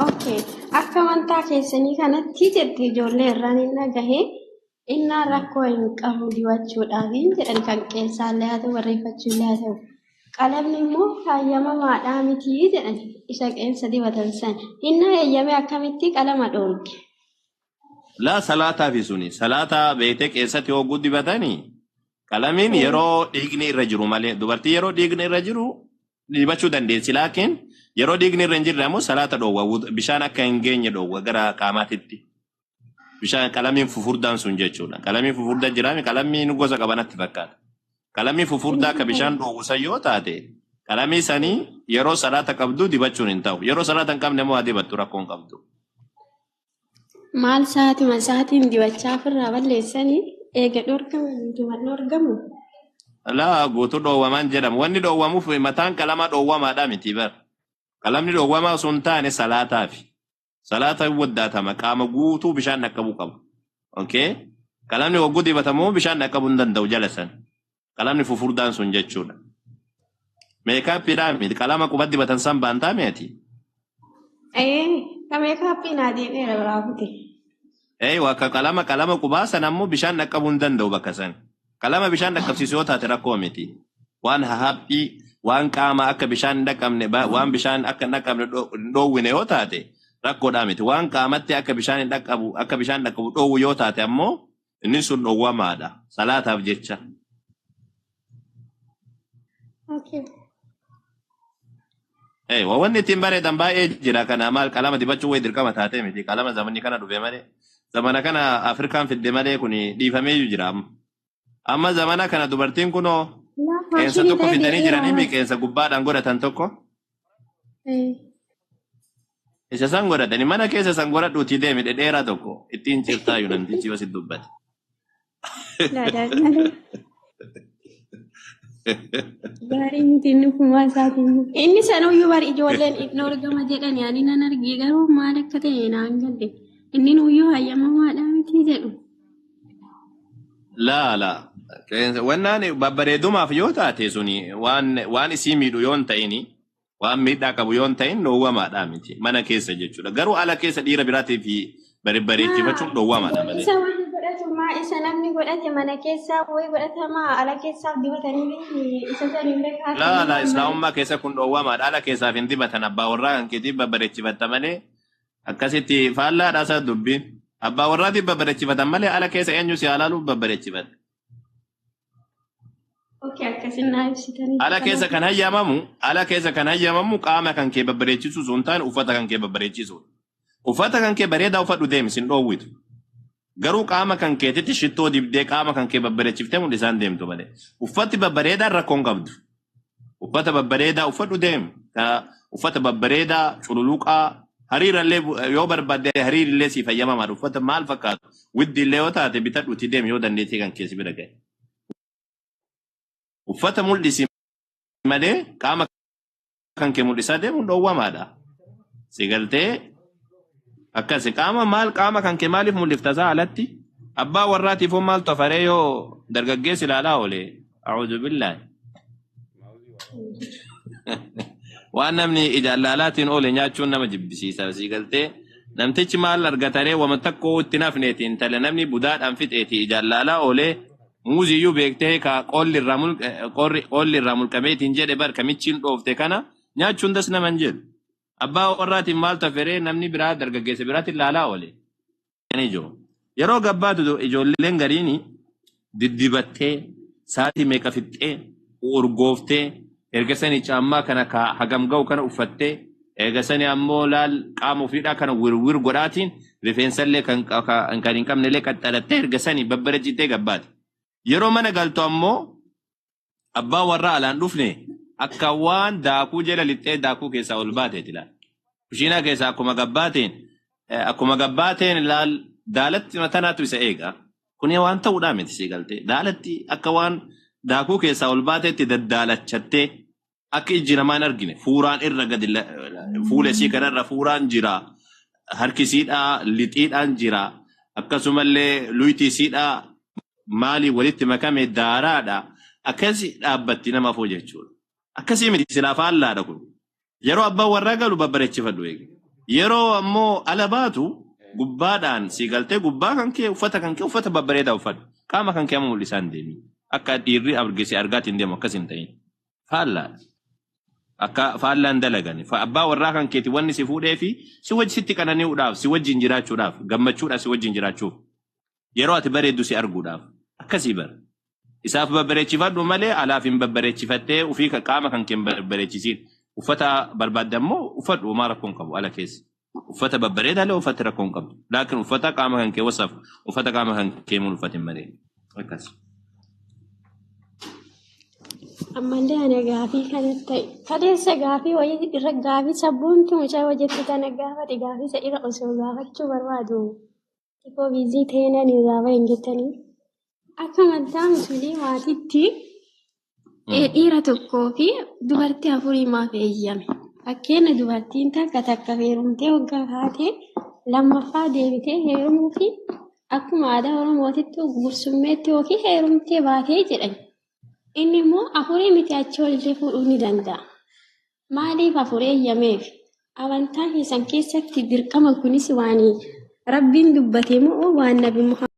Speaker 8: Okay. Akka amantaa keessanii kanatti jette ijoollee irraan hin dhagahe innaan rakkoo hin qabu dibachuudhaaf jedhan kan qeensaallee haa ta'u barreeffachuullee haa ta'u. Qalamni immoo hayyamamaadhaa miti jedhan isa qeensa dibatan san. Innaa eeyyame akkamitti qalama dhoorge?
Speaker 4: Laa salaataa fi suni salaataa beektee keessatti hogguu dibatanii qalamiin yeroo dhiigni irra jiru malee dubartii yeroo dhiigni irra jiru dibachuu dandeessi laakiin yeroo dhiigni irra hin jirre ammoo salaata dhoowwa bishaan akka hin geenye dhoowwa gara qaamaatitti. Bishaan qalamiin fufurdaan sun jechuudha. Qalamiin fufurdaa jiraame qalamiin gosa qabanatti fakkaata. Qalamii fufurdaa akka bishaan dhoowwu san yoo taate qalamii sanii yeroo salaata qabdu dibachuun hin ta'u. Yeroo salaata hin qabne immoo haa dibattu rakkoo hin qabdu.
Speaker 8: Maal sa'aatima sa'aatiin dibachaa ofirraa balleessanii eega dhoorgaman duban dhoorgamu.
Speaker 4: Laa guutuu dhoowwamaan jedhamu. Wanni dhoowwamuuf mataan qalama dhoowwamaadha miti bar. Qalamni dhoowwamaa osoo hin taane salaataafi. Salaata waddaatama qaama guutuu bishaan dhaqqabuu qabu. Okay? Qalamni hogguu dibatamuu bishaan dhaqqabuu hin danda'u jala san. Qalamni fufurdaan sun jechuudha. Meekaappiidhaa miti qalama quba dibatan san baantaa meeti.
Speaker 8: Ee, ka meekaappii naa deemeera biraa kute.
Speaker 4: Eeywa akka qalama qubaa sana ammoo bishaan dhaqqabuu hin danda'u bakka san. Qalama bishaan dhaqqabsiisu yoo taate rakkoo miti. Waan hahaphii, waan qaama akka bishaan hin dhaqqabne, waan bishaan akka hin dhaqqabne hin dhoowwine yoo taate rakkoodhaa miti. Waan qaamatti akka bishaan hin dhaqqabu, akka bishaan dhaqqabu dhoowwu yoo taate ammoo inni sun dhoowwamaadha. Salaataaf jecha.
Speaker 8: Okay.
Speaker 4: Eeywa wanni ittiin bareedan baay'ee jira kana maal qalama dibachuu wayi dirqama taatee miti. Qalama zamanni kana dhufe malee. Zamana kana Afrikaan fidde malee kun dhiifameeyyuu jira amma. Amma zamana kana dubartiin kunoo
Speaker 8: Laa
Speaker 4: qeensa
Speaker 8: faashinii
Speaker 4: tokko
Speaker 8: ta'e
Speaker 4: fidanii
Speaker 8: deemeera.
Speaker 4: jiranii qeensa gubbaadhaan godhatan tokko.
Speaker 8: Ee.
Speaker 4: Isa san godhatanii mana keessa san godhadhuutii deemi dhedheeraa tokko ittiin cirtaayu namtichi yoo si dubbate.
Speaker 8: Laa malee. Gaarii miti inni kumaa isaatiin. Inni sanuyyuu bari ijoolleen inni argama jedhani ani nan argee garuu maal akka ta'e naan galle. Inni nuyyuu hayyamamaadhaa miti jedhu.
Speaker 4: Laa laa wannaan babbareedumaaf yoo taate suni waan isii miidhu yoo hin ta'ini waan miidhaa qabu yoo hin ta'in dhoowwamaadha miti mana keessa jechuudha. Garuu ala keessa dhiira biraatii fi bareechifachuun dhoowwamaadha malee.
Speaker 8: Isa wanni godhatu maa isa namni godhate mana keessaa wayi godhatamaa ala keessaaf dibatanii beekni isa sanillee
Speaker 4: Laa
Speaker 8: kaasanii
Speaker 4: laa
Speaker 8: waan mana.
Speaker 4: islaamummaa keessa kun dhoowwamaadha. Ala keessaaf hin dibatan abbaa warraa kan keetiif babbareechifatta malee akkasitti faallaadha isa dubbiin. Abbaa warraatiif babbareechifatan malee ala keessa eenyu si halaaluuf babbareechifata.
Speaker 8: Okay, akkasin naa ibsitanii
Speaker 4: Ala keessa
Speaker 8: kanaaf.
Speaker 4: kan hayyamamu, ala keessa kan hayyamamu qaama kan kee babbareechisuu osoo hin taane uffata kan kee babbareechisuu. Uffata kan kee bareedaa uffadhu deemi sin dhoowwitu. Garuu qaama kan keetitti shittoo dibdee qaama kan kee babbareechiftee mul'isaan deemtu malee. Uffatti babbareedaan rakkoo hin qabdu. Uffata babbareedaa uffadhu deemi. Uffata babbareedaa cululuqaa hariirallee yoo barbaadde hariirillee siif hayyamamaadha. Uffata maal fakkaatu? Widdiillee yoo taate bitadhuutii deemi yoo dandeettii kan kee si bira gahe. Uffata mul'isi malee qaama kan kee mul'isaa deemuun dhoowwamaadha. Si galtee akkasi qaama maal qaama kan kee maaliif mul'ifta isaa alatti? Abbaa warraatiif hoo maaltu afaree yoo dargaggeessi ilaalaa oole? A'uudhu billaahi. Waan namni ijaan laalaatiin oole nyaachuun nama jibbisiisa. Si galtee namtichi maal argataree wama takko itti nafneeti intala namni budaadhaan fixeeti ijaan laalaa oolee muuziyyuu beektee ka qolli irraa mulqameetiin jedhe bar kamichiin dhoofte kana nyaachuun das naman jedhu. Abbaa warraatiin maaltu aferee namni biraa dargaggeessa biraatiin laalaa oole. Yeroo gabbaatu ijoolleen gariin diddibattee sa'aatii meeqa fixxee urgooftee erga sanii caammaa kana ka hagam ga'u kana uffattee erga sanii ammoo laal qaama ofiidhaa kana wirwir godhaatiin rifeensallee kan hin qabnellee qaxxalattee erga sanii babbareechitee gabbaati. Yeroo mana galtu ammoo abbaa warraa alaan dhufne akka waan daakuu jala lixxee daakuu keessaa ol baateeti laal. Kushiinaa keessaa akkuma gabbaateen laal daalatti matanaatu isa eega. Kuni waan ta'uudhaa miti si galtee. Daalatti akka waan daakuu keessaa ol baateetti daddaalachattee akka ijji namaa hin argine fuuraan irra gadi fuula isii kanarra fuuraan jira. Harki isiidhaa lixiidhaan jira. Akkasumallee luyti isiidhaa maalii walitti makame daaraadha. Akkasi dhaabbatti nama foo jechuudha. Akkasii miti silaa faallaadha kun. Yeroo abbaan warraa galu babbareechifadhu eegi. Yeroo ammoo ala baatu gubbaadhaan si galtee gubbaa kan kee uffata kan kee uffata babbareedaa uffadhu. Qaama kan kee amma mul'isaan deemi. Akka dhiirri argise argaatiin deemu akkas hin ta'in. Faallaadha. Akka faallaan dalagan. Abbaa warraa kan keeti wanni si fuudhee fi si wajji sitti qanani'uudhaaf, si wajjin jiraachuudhaaf, gammachuudhaaf si wajjin jiraachuuf. Yeroo ati bareeddu si arguudhaaf. Akkasii bara. Isaaf babbareechifadhu malee alaaf hin babbareechifattee ofii qaama kan kee hin babbareechisiin. Uffata barbaadde ammoo uffadhu homaa rakkoo hin qabu ala keessa. Uffata babbareedaa illee uffatti rakkoo hin qabdu. Laakiin uffata qaama kan kee wasaaf uffata qaama kan kee mun uffatin malee. Akkas.
Speaker 8: Ammallee ani gaafii kanatti ta'e kaleessa gaafii wayii irra gaafii sabboontu mucaa hojjettu tana gaafate gaafii isa irra osoo gaafachuu barbaadu xiqqoo biizii ta'ee nan irraa bahe hin jettanii. Akka amantaa musliimaatitti Dhiira tokkoo fi dubartii afurii maaf eeyyame? Fakkeenya dubartiin takka takka heerumtee waggaa kaatee lammaffaa deebitee heerumuu fi akkuma aadaa Oromootitti gursummeetti yookiin heerumtee baatee jedhan. Inni immoo afurii miti achi olillee fuudhuu ni danda'a. Maaliif afur eeyyameef? Amantaa keessan keessatti dirqama kunis waan Rabbiin dubbate moo waan Nabi Muhammad